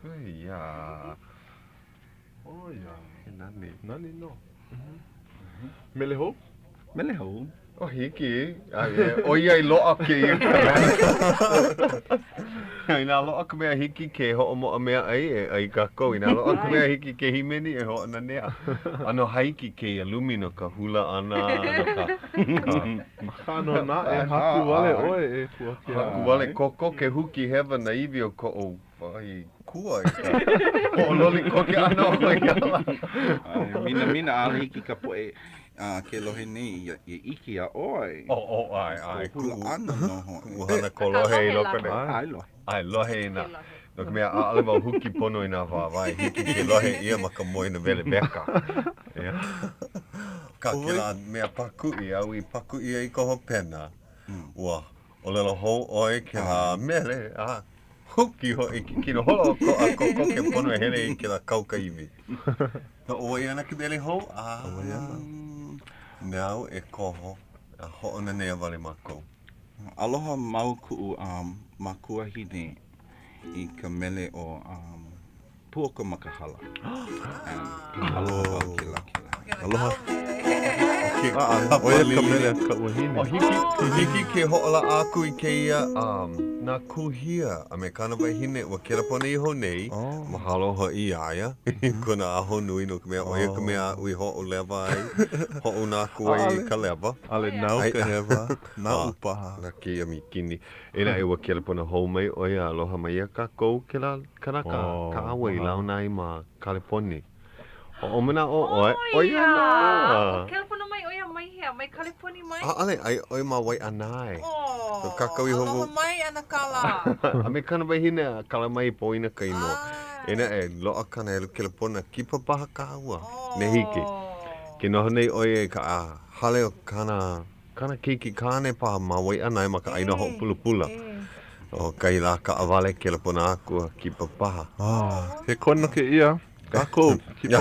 ʻEā. ʻO ia. He nani. Nani nō. Mele hou? Mele hou. O hiki. ʻOiai loaʻa kēia Inā loaʻa ka mea hiki ke hoʻomoʻa meaʻai e ʻai kākou. Inā loaʻa ka mea hiki ke hīmeni e hoʻonanea. ʻAno hāiki kēia lumi no ka hula ʻana, no ka, ka. Akā nō naʻe, haku wale ʻoe e Puakea. Haku wale, kokoke huki hewa nā iwi o koʻu wahi kua i ka hoʻololi koke ʻana o ia ala. Minamina ʻaʻole hiki ka poʻe ke lohe nei i ʻike iā ʻoe. Oh, oh, ʻae, ʻae. Kuʻu hula ʻana nō hoʻi. Kuʻu hana kolohe i loko nei. ʻAe, lohe. ʻAe, lohe i nā. No ka mea, ʻaʻole wau huki pono i nā wāwae. Hiki ke lohe ʻia ma ka moena weleweka. Ia. Kā kēlā mea pākuʻi, āu i pākuʻi ai i ka hopena, ua ʻōlelo hou ʻoe kēlā mele, a huki hoʻi ke kino holoʻokoʻa kokoke pono e hele i kēlā kauka iwi. No ʻo wai ana ke mele hou? A ʻo wai ana? Nāu e koho a hoʻonanea wale mākou. Aloha mau kuʻu um, makuahine i ka mele ʻo um, Puoko ma ka hala. Aloha wau kēlā kēlā. Aloha. ʻO ia ka mele a ka wahine. O hiki, hiki ke hoʻolaʻa aku i kēia um, na Kuhia a me kāna wahine ua kelepona iho nei, oh. mahalo hoʻi iā ia, kona ahonui no ka mea, ʻo ia ka mea aʻu i hoʻolewa ai, hoʻouna aku ai i ka lewa. ʻAʻole nāu ka hewa, naʻu paha. Na kēia mīkini. Inā ua kelepona hou mai ʻo ia, aloha mai iā kākou kēlā kanaka oh, kāua i launa ai ma Kaleponi. Hoʻomanaʻo ʻoe, ʻo ia nō. Ua kelepona mai ʻo ia mai hea? Mai Kaleponi mai? ʻAʻole, aia ʻo ia ma Waiʻanae. Oh, aloha mai ʻanakala. A me kāna wahine a Kalamai Poina ka inoa. Inā e loaʻa kāna helu kelepona, kipa paha kāua. Ne hiki. Ke noho nei ʻo ia i ka hale o kāna. Kāna keiki kāne paha ma Waiʻanae ma ka ʻāina hoʻopulapula. ʻO kahi lā kaʻawale kelepona aku a kipa paha. He kono kēia kākou. Hele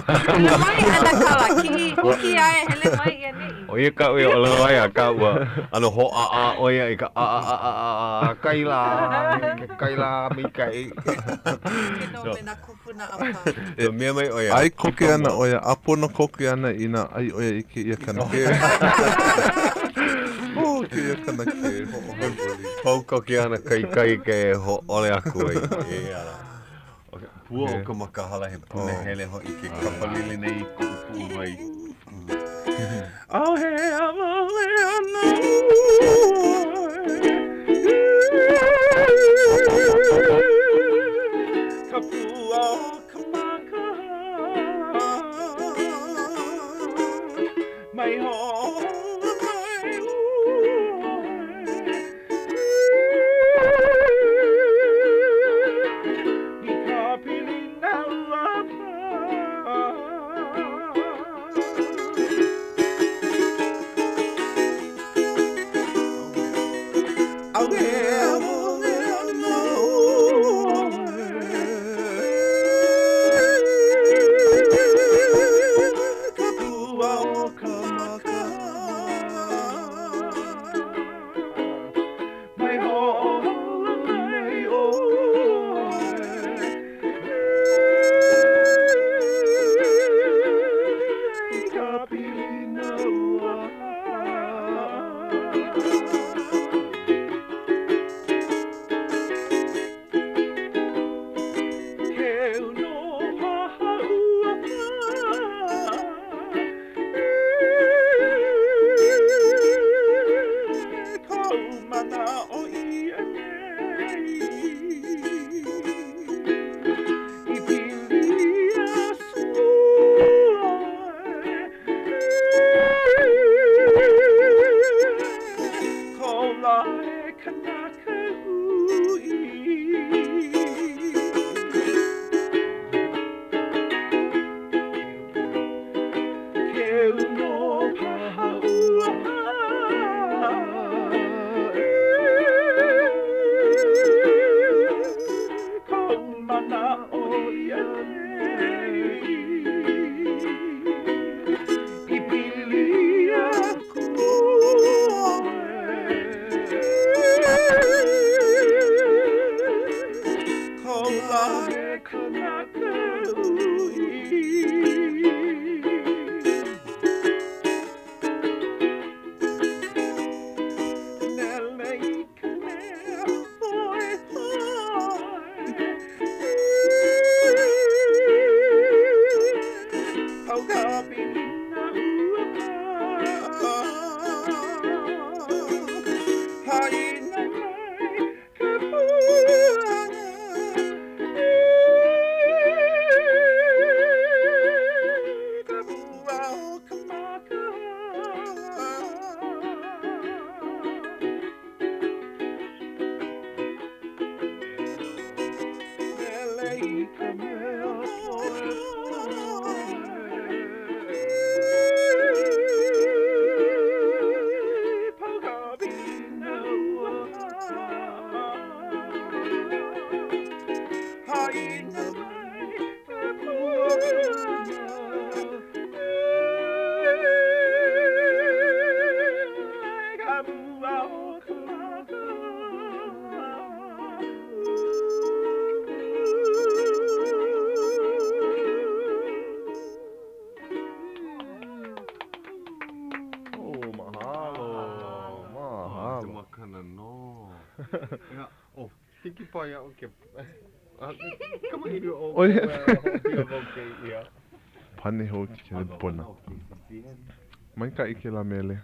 mai ʻanakala, kiʻi, huki aʻe, hele mai i ʻaneʻi. ʻO ia kaʻu e ʻōlelo ai, akā ua ʻano hōʻāʻā ʻo ia i ka ʻāʻāʻāʻāʻā kaila, ke kaila maikaʻi. Ke nō me nā kūpuna a pau. So mea mai ʻo ia. ʻAi koke ana ʻo ia, ʻāpono koke ana inā ʻai ʻo ia i kēia kanakē. Oh, kēia kanakē, hoʻohauʻoli. Pau koke ana ka ikaika e hōʻole aku ai. Eia lā. ʻO ka pua o ka makahala he punahele hoʻi ke kapalili nei i kuʻu puʻuwai. ʻAuhea wale ana ʻoe Ka pua o ka maka Mai hoʻohola mai ʻoe I ka pilina ua pā. ʻAuhea wale ana ʻoe Ka pua o ka maka Mai hoʻohola mai ʻoe I ka pilina ua Keu nō paha ua pā Kou manaʻo i nei I pili a sua Kou lā he kanaka uʻi. Keu nō paha ua pā Kou manaʻo ia nei I pili aku ʻoe Kou lā he kanaka uʻi. Nele i ka mea hoihoi. Pau ka pilina ua pā. Haʻina mai ka puana. Ka pua o ka maka. Nele i ka mea hoihoi. Pau ka pilina ua pā. Haʻina mai ka puana. Ka pua o ka maka. Oh, mahalo. Mahalo. Ka makana nō. Ia, oh, hiki paha iaʻu ke kamaʻilio ʻo kēia. Pane hou ke kelepona. Maikaʻi kēlā mele.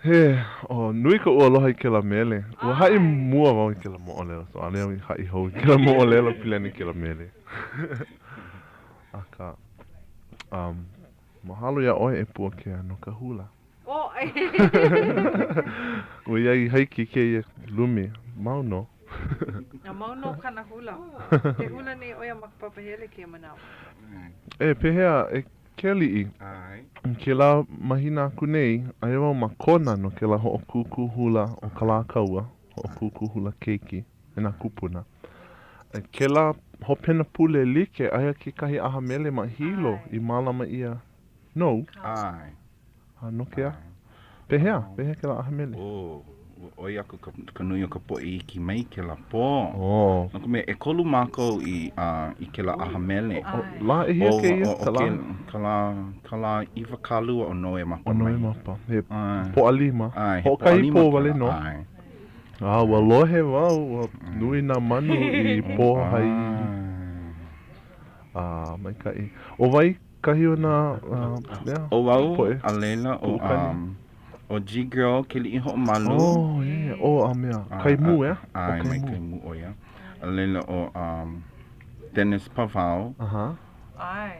He, oh, nui koʻu aloha i kēlā mele. Ua haʻi mua wau i kēlā moʻolelo, so ʻaʻole au i haʻi hou i kēlā moʻolelo pili ana i kēlā mele. Akā, um, mahalo iā ʻoe e Puakea no ka hula. ʻOiai i haiki kēia lumi, mau nō. A mau nō kāna hula. Ke hula nei ʻo ia ma ka papahele kēia manawa. E, pehea, e. Kealiʻi, ʻAe. Kēlā mahina aku nei, aia wau ma Kona no kēlā hoʻokūkū hula o Kalākaua, hoʻokūkū hula keiki me nā kūpuna. A kēlā hopena pule like, aia kekahi ʻaha mele ma Hilo i mālama ʻia nou. ʻAe. A no ke aha? Pehea? Pehea kēlā ʻaha mele? Oh, ua ʻoi aku ka, ka nui o ka poʻe i hiki mai kēlā pō. Oh. No ka mea, ʻekolu mākou i, uh, i kēlā ʻaha mele. Oh, lā ʻehia kēia? Ka lā? Ka lā, ka lā 20 o Nowemapa mai. O Nowemapa. He Pōʻalima. ʻAe, he Hoʻokahi Pōʻalima pō wale kēlā, nō. ʻae. A ua lohe wau, ua nui nā manu i pōhai. A, maikaʻi. ʻO wai Kahi o nā mea, ʻO wau, poʻe a laila, ʻo, puʻukani. um, ʻo G-Girl Keliʻihoʻomalu. Oh, yeah, ʻo a mea, Kaimu, ʻeā? ʻAe, mai Kaimu ʻo ia. A laila, ʻo, um, Dennis Pavao. Uh-huh. ʻAe.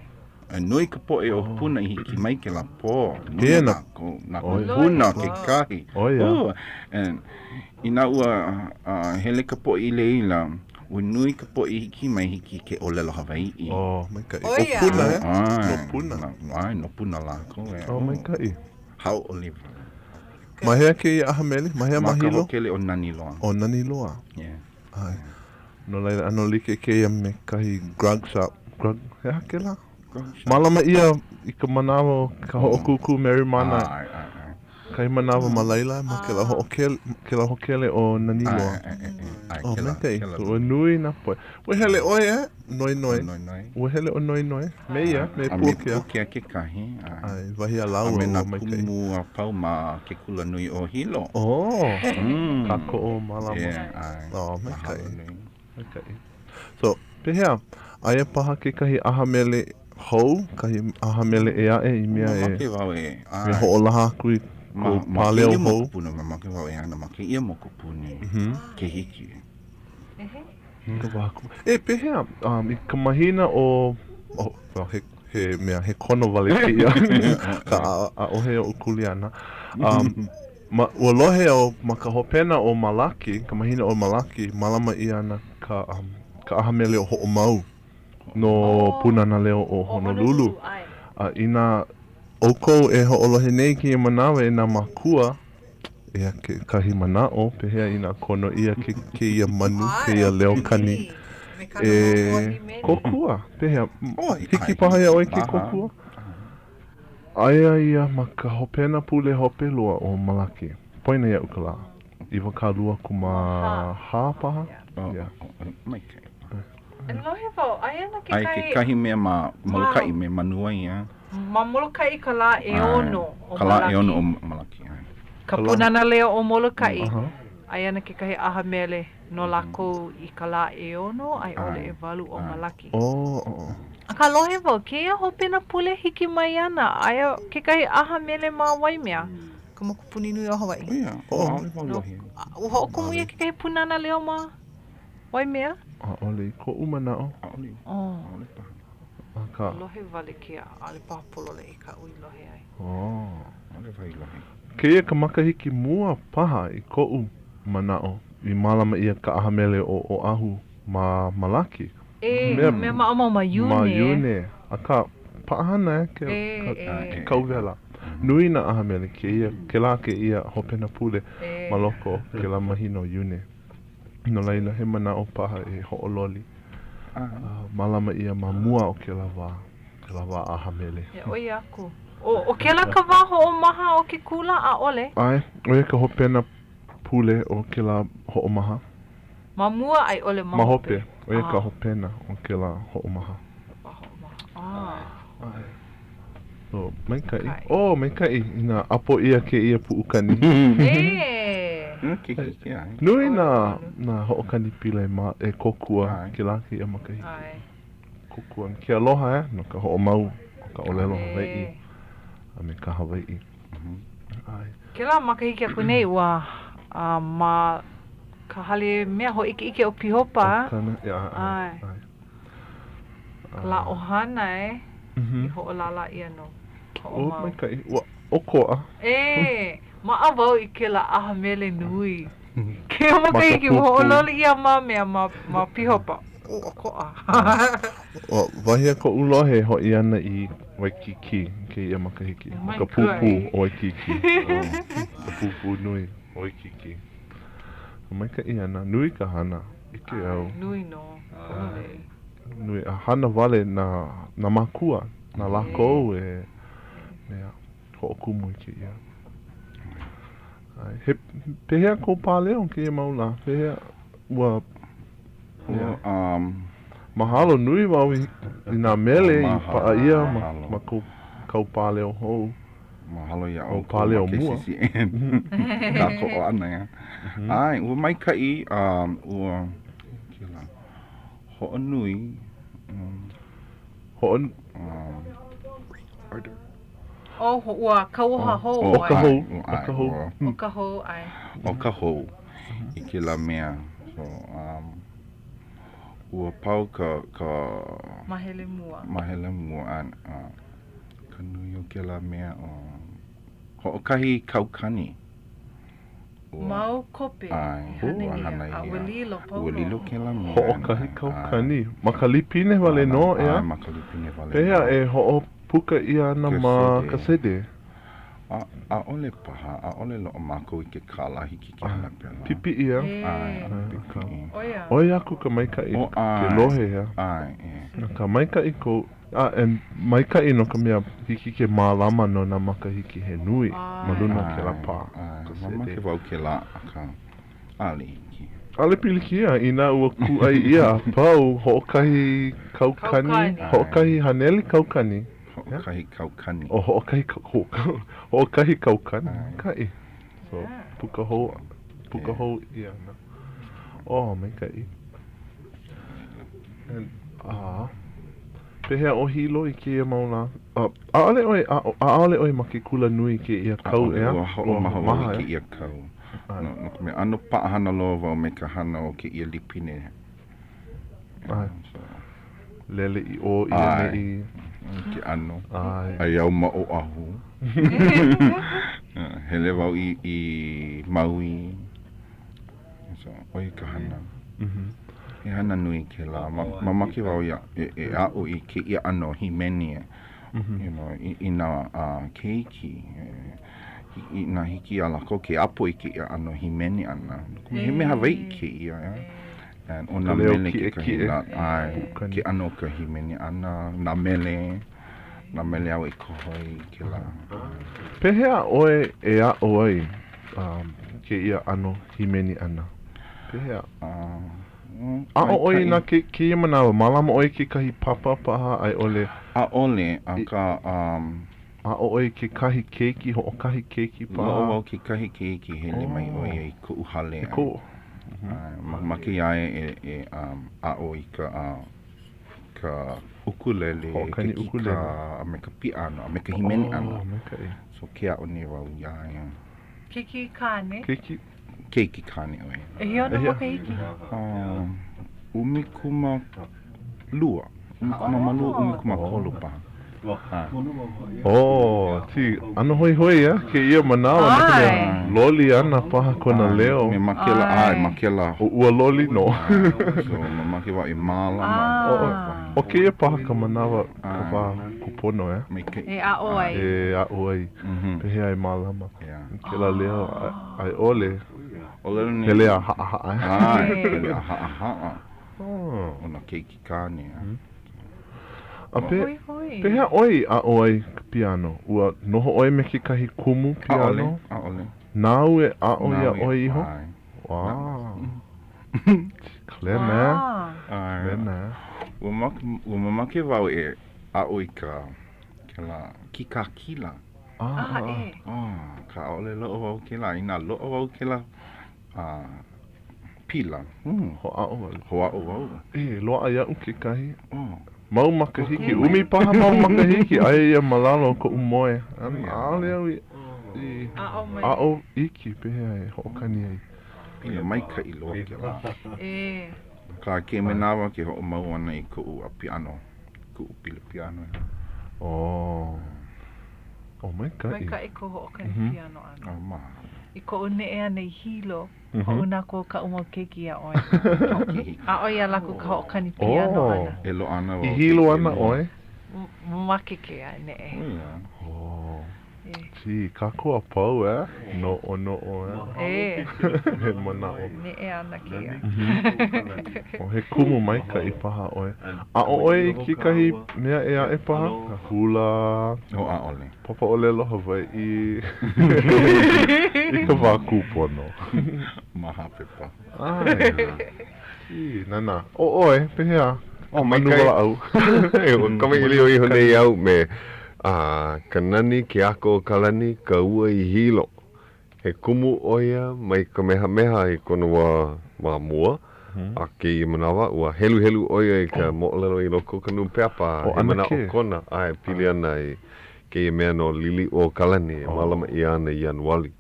A nui ka poʻe o Puna i hiki mai kēlā pō. Nui Kēia nā. lākou, nā kūpuna kekahi. ʻO ia. Oh, and inā ua uh, hele ka poʻe i laila, Ua nui ka poʻe i hiki mai hiki ke ʻōlelo Hawaiʻi. Oh, maikaʻi. ʻO Puna, eh? No Puna. ʻAe, no Puna lākou, eh. Oh, maikaʻi. Hauʻoli wale. Ma hea kēia ʻaha mele? Ma hea ma Hilo? Ma ka hōkele ʻo Naniloa. ʻO Naniloa. Yeah. ʻAe. No laila, ʻano like kēia me kahi grog shop. Grog, he aha kēlā? Grog shop. Mālama ʻia i ka manawa o ka hoʻokūkū Merrie Monarch. ʻAe, ʻae, ʻae. Kahi manawa ma laila, ma kēlā hoʻokele, kēlā hōkele ʻo Naniloa. Oh, maikaʻi. Ua nui nā poʻe. Ua hele ʻoe, eh? Noenoe. Noenoe. Ua hele ʻo Noenoe. Me ia, me A me Puakea. Puakea kekahi. ʻAe, wahi a lāua, A me nā ua maikaʻi. kumu a pau ma ke kula nui o Hilo. Oh, kākoʻo mālama. Yeah, ʻae. Oh, maikaʻi. Mahalo nui. Maikaʻi. So, pehea, aia paha kekahi ʻaha mele hou, kahi ʻaha mele ʻē aʻe i mea e, Mamake wau e, ʻae. e hoʻolaha aku i Ma, kou ma pāleo kēia hou? mokupuni, mamake wau e hana ma kēia mokupuni, ke hiki. Ka wā aku. E, pehea, um, i ka mahina o, oh, well, he, he mea, he kono wale kēia, ka, ʻaʻohe oʻu kuleana. Um, Ma, ua lohe au ma ka hopena o Malaki, ka mahina o Malaki, mālama ʻia ana ka, um, ka ʻaha mele o Hoʻomau no Pūnana Leo o Honolulu. A inā ʻoukou e hoʻolohe nei i kēia manawa e nā mākua, eia kekahi manaʻo, pehea inā kono ʻia ke, kēia manu, kēia leo kani e kōkua? Pehea, hiki paha iā ʻoe ke kōkua? Aia ia ma ka hopena pule hope loa o Malaki. Poina iaʻu ka lā. 24 paha? Yeah. Maikaʻi. E lohe wau, aia ana Aia kekahi. kekahi mea ma Molokaʻi me Manuwai, a. Ma Molokaʻi ka lā ʻeono o Ka lā Malaki. ʻeono o Malaki, ʻae. Ka Pūnana Leo o Molokaʻi. Aia ana kekahi ʻaha mele no lākou i ka lā ʻeono a i ʻole ʻewalu o Malaki. Oh. Akā lohe wau, kēia hopena pule hiki mai ana, aia kekahi ʻaha mele ma Waimea, ka mokupuni nui o Hawaiʻi. ʻO ia, ʻaʻole wau lohe. Ua hoʻokumu ʻia kekahi pūnana leo ma Waimea? ʻAʻole i koʻu manaʻo. ʻAʻole. Oh. ʻAʻole paha. Akā. Lohe wale kēia, ʻaʻole paha pololei kaʻu i lohe ai. Oh. ʻAʻole wau i lohe. Kēia ka makahiki mua paha i koʻu manaʻo i mālama ʻia ka ʻaha mele o Oʻahu ma Malaki. E, mea maʻamau ma Iune. Ma Iune, akā, paʻahana e ke, ka, ke kauwela. Nui nā ʻaha mele kēia, kēlā kēia hopena pule ma loko o kēlā mahina o Iune. No laila, he manaʻo paha e hoʻololi a mālama ʻia ma mua o kēlā wā, kēlā wā ʻaha mele. E ʻoi aku. ʻO, ʻo kēlā ka wā hoʻomaha o ke kula, ʻaʻole? ʻAe, ʻo ia ka hopena pule o kēlā hoʻomaha. Ma mua a i ʻole ma Ma hope? hope, ʻo ia ka hopena o kēlā hoʻomaha. Wā hoʻomaha. Ah. ʻAe. So, maikaʻi. Oh, maikaʻi inā ʻapo ʻia kēia puʻukani. E! Ke hiki, ʻae. Nui nā, nā hoʻokani pila e ma, e kōkua kēlā kēia makahiki. ʻAe. Kōkua me ke aloha, eh, no ka hoʻomau o ka ʻōlelo Hawaiʻi a me ka Hawaiʻi. ʻAe. Kēlā makahiki aku nei, ua a ma ka hale mea hōʻikeʻike o Pihopa. ʻO kana, ʻae, ʻae. ʻae. Ka lā ʻohana, e, i hoʻolālā ʻia no O, hoʻomau. maikaʻi. Ua ʻokoʻa. E, maʻa wau i kēlā ʻaha mele nui. Kēia makahiki, ua hoʻololi ʻia ma mea ma, ma Pihopa. ʻokoʻa. Wahi a koʻu lohe, hoʻi ana i Waikīkī i kēia makahiki. ʻO ka pūpū o Waikīkī. Ka pūpū nui o Waikīkī. Maikaʻi ana. Nui ka hana. ʻIke au. Nui nō. Nui. A hana wale nā, nā mākua, na lākou e mea hoʻokumu i kēia. He, pehea kou pāleo kēia mau lā? Pehea ua, ua, um, mahalo nui wau i, i nā mele i paʻa ʻia ma, ma kou, kau pāleo hou. Mahalo iā ʻoukou ma KCCN kākoʻo ʻana iā. ʻAe, ua maikaʻi, um, ua, kēlā, hoʻonui, um, Hoʻo... Um, order. Oh, ua kauoha hou ʻoe. ʻO ka hou, ʻo ka hou. ʻO ka hou, ʻae. ʻO ka hou i kēlā mea. So, um, ua pau ka, ka... Mahele mua. Mahele mua, a, a, ka nui o kēlā mea, o, hoʻokahi kaukani. Ua, Mau kope i hana ʻia, a ua lilo pau loa. Ua lilo kēlā mea. Hoʻokahi kaukani. Ma ka lipine wale nō, ʻeā? ʻAe, ma ka lipine wale nō. Pehea e hoʻopuka ʻia ana ma ka sēdē? ʻAʻole paha, ʻaʻole loaʻa mākou i ke kālā hiki ke hana pēlā. Pipiʻi, ʻeā? ʻAe, pipiʻi. ʻOi aku ka maikaʻi ke lohe, ʻeā? ʻAe, ʻe. Ka maikaʻi kou A e maikaʻi no ka mea, hiki ke mālama no nā makahiki he nui ma luna o kēlā pā. ʻAe, mamake wau kēlā, akā, ʻaʻole hiki. ʻAʻole pilikia inā ua kūʻai ʻia a pau hoʻokahi kaukani, hoʻokahi haneli kaukani. Hoʻokahi kaukani. Oh, hoʻokahi, hoʻokahi kaukani. Maikaʻi. So, puka hou, puka hou ʻia ana. Oh, maikaʻi. A, pehea ʻo Hilo i kēia mau lā? ʻAʻole ʻoe, ʻaʻole ʻoe ma ke kula nui i kēia kau, ʻeā? ʻAʻole, ua hoʻomaha wau i kēia kau. No ka mea, ʻano paʻahana loa wau me ka hana o kēia lipine. ʻAe. Lele i ʻō i ʻaneʻi. ʻAe, ke ʻano. ʻAe. Aia au ma Oʻahu. Hele wau i Maui. So, ʻo ia ka hana. He hana nui kēlā. Mamake wau ia e, e aʻo i kēia ʻano hīmeni, you know, i, i nā uh, keiki. I, inā hiki iā lākou ke ʻapo i kēia ʻano hīmeni ʻana. He mea Hawaiʻi kēia, yeah. And ʻo nā mele kekahi, nā, ʻae, ke ʻano o ka hīmeni ʻana, nā mele, nā mele au e koho ai i kēlā. Pehea ʻoe e aʻo ai um, kēia ʻano hīmeni ʻana? Pehea? Aʻo ʻoe i nā ke, kēia manawa, mālama ʻoe i kekahi papa paha a i ʻole? ʻAʻole, akā, um. Aʻo ʻoe i kekahi keiki, hoʻokahi keiki paha? Loaʻa wau kekahi keiki hele mai ʻo ia i koʻu hale. I kou. Mamake iā ia e, e um, aʻo i ka, uh, ka ʻukulele, ka kikā, a me ka piano, a me ka hīmeni ʻana. Oh, maikaʻi. So ke aʻo nei wau iā ia. Keiki kāne? Keiki. Keiki kāne ʻo ia. ʻEhia ona makahiki? 12. 12, 13 paha. Oh, gee, ʻano hoihoi ʻeā kēia manawa no ka mea loli ana paha kona leo. Me ma kēlā, ʻae, ma kēlā. Ua loli nō. So, mamake wau e mālama. ʻO kēia paha ka manawa, ka wā kūpono, ʻeā? E aʻo ai. E aʻo ai. Pehea e mālama. Kēlā leo a i ʻole, hele a haʻahaʻa. ʻAe, hele a haʻahaʻa. ʻO nā keiki kāne. A pe, pehea ʻoe i aʻo ai ka piano? Ua noho ʻoe me kekahi kumu piano? ʻAʻole, ʻaʻole. Nāu e aʻo iā ʻoe iho? ʻAe. Wow. Clear Clear Ua ua mamake wau e aʻo i ka kēlā kīkā kila. Ah, ʻe. Oh, akā ʻaʻole loaʻa wau kēlā. Inā loaʻa wau kēlā pila, hmm. Hoʻāʻo wau. Hoʻāʻo wau. E, loaʻa iaʻu kekahi. Oh. Mau makahiki, ʻumi paha mau makahiki, aia ia ma lalo o koʻu moe. ʻAʻole au i aʻo iki pehea e hoʻokani ai. Pila maikaʻi loa kēlā. E. Akā kēia manawa ke hoʻomau ana i koʻu piano, kuʻu pila piano. Oh. Oh, maikaʻi. Maikaʻi kou hoʻokani piano ʻana. Oh, mahalo. I koʻu neʻe ʻana i Hilo, hoʻouna aku au kaʻu mau keiki iā ʻoe. Aʻo iā lākou ka hoʻokani piano ʻana. E loaʻa ana I Hilo ana ʻoe? Makemake e neʻe. Oh. Gee, kākou a pau, eh? Noʻonoʻo, eh? E. He manaʻo. Neʻe ana kēia. Oh, he kumu maikaʻi paha ʻoe. Aʻo ʻoe i kekahi mea ʻē aʻe paha? Ka hula? Oh, ʻaʻole. Papa ʻōlelo Hawaiʻi? I ka wā kūpono. Ma hope paha. ʻAe. Gee, nana. ʻO ʻoe, pehea? Oh, maikaʻi. Manu walaʻau. Ua kamaʻilio iho nei au me ka nani ke ako o ka lani, ka ua i Hilo. He kumu ʻo ia mai Kamehameha i kona wā ma mua, a kēia manawa, ua heluhelu ʻo ia i ka moʻolelo i loko o ka nūpepa, he manaʻo kona, a e pili ana i kēia mea no Liliʻuokalani e mālama ʻia ana i Ianuali.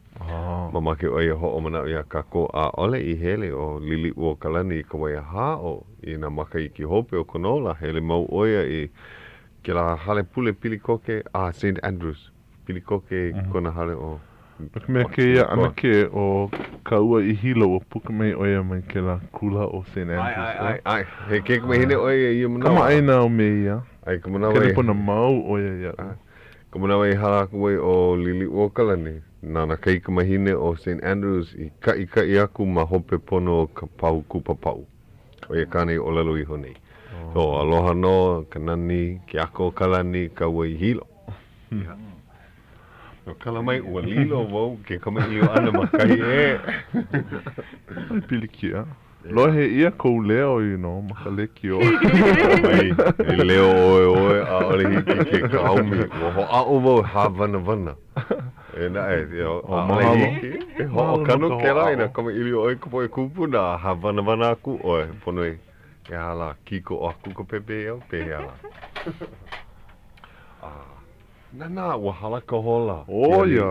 Mamake ʻo ia e hoʻomanaʻo iā kākou ʻaʻole i hele ʻo Liliʻuokalani i ka Waiahaʻo i nā makahiki hope o kona ola, hele mau ʻo ia i kēlā hale pule pili koke a Saint Andrews, pili koke i kona hale ʻo No ka mea kēia ʻanakē ʻo ka ua i Hilo ua puka mai ʻo ia mai kēlā kula ʻo Saint Andrews. ʻAe, ʻae, ʻae, he kaikamahine ʻo ia i ia manawa. Kamaʻāina au me ia. A i ka manawa i. Kelepona mau ʻo ia iaʻu. Ka manawa i hala aku ai ʻo Liliʻuokalani, na nā kaikamahine o Saint Andrews i kaʻikaʻi aku ma hope pono o ka pahu kupapaʻu. ʻO ia kāna i ʻōlelo iho nei. So, aloha nō ka nani, ke ako o ka lani, ka ua i Hilo. No kala mai, ua lilo wau ke kamaʻilio ʻana ma kahi ʻē. ʻAʻole pilikia. Lohe ʻia kou leo, you know, ma ka lekiō. Mai, e leo ʻoe ʻoe, ʻaʻole hiki ke kaomi. Ua hoʻāʻo wau e hāwanawana. Eia naʻe, you know, ʻaʻole hiki. E hoʻokano kēlā inā kamaʻilio ʻoe i ka poʻe kūpuna a hāwanawana aku ʻoe. Pono e, he aha lā, kīkoʻo aku ka pepeiao, pehea lā? A, Nānā, ua hala ka hola. ʻO ia.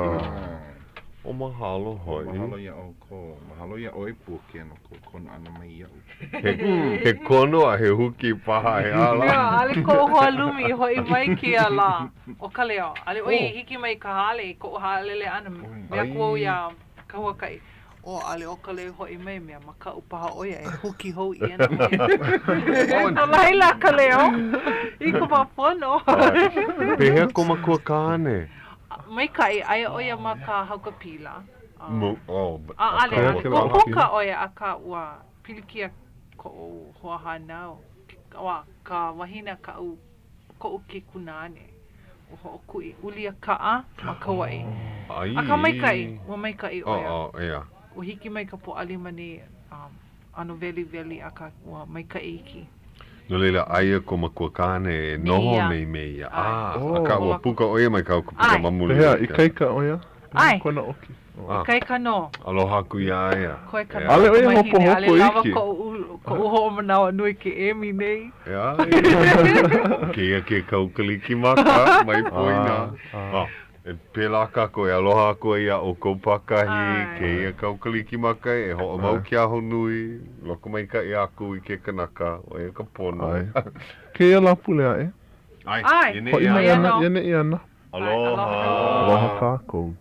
O mahalo hoʻi. Mahalo iā ʻoukou. Mahalo iā ʻoe Puakea no kou kono ʻana mai iaʻu. He, he kono a he huki paha he aha lā. Ia, ʻaʻole koʻu hoa lumi i hoʻi mai kēia lā ʻo Kaleo. ʻAʻole ʻo ia i hiki mai i ka hale, i koʻu haʻalele ʻana, mea aku au iā Kahuakaʻi, ʻO, ʻaʻole ʻo Kaleo i hoʻi mai, mea makaʻu paha ʻo ia e huki hou ʻia nō ia. No laila, Kaleo, i ka wā pono. Pehea kou makua kāne? Maikaʻi, aia ʻo ia ma ka haukapila. Mu, oh, ʻAʻole, ua puka ʻo ia, akā ua pilikia koʻu hoahānau, ka wahine a kaʻu koʻu kaikunāne, ua hoʻokuʻi ulia kaʻa ma Kauaʻi. Akā maikaʻi, ua maikaʻi ʻo ia. Oh, yeah. Ua hiki mai ka Pōʻalima nei, um, ʻano weliweli, akā ua maikaʻi iki. No laila, aia kou makua kāne e noho nei me ia. Ah, akā ua puka ʻo ia mai ka haukapila ma muli. Pehea, ikaika ʻo ia? ʻAe. Kona ʻoki. Ikaika nō. Aloha aku iā ia. Koe ka ʻAʻole ʻo ia hopohopo iki. ʻAʻole lawa koʻu, koʻu hoʻomanawanui ke emi nei. ʻEā, kēia ke kau Kalikimaka, mai poina. Ah, e pēlā kākou e aloha aku ai iā ʻoukou pākahi, kēia kau Kalikimaka e hoʻomau ke ahonui, lokomaikaʻi aku i ke kanaka, ʻo ia ka pono. ʻAe. Kēia Lāpule aʻe. ʻAe. Hoʻi mai ana, i ʻaneʻi ana. Aloha. Aloha kākou.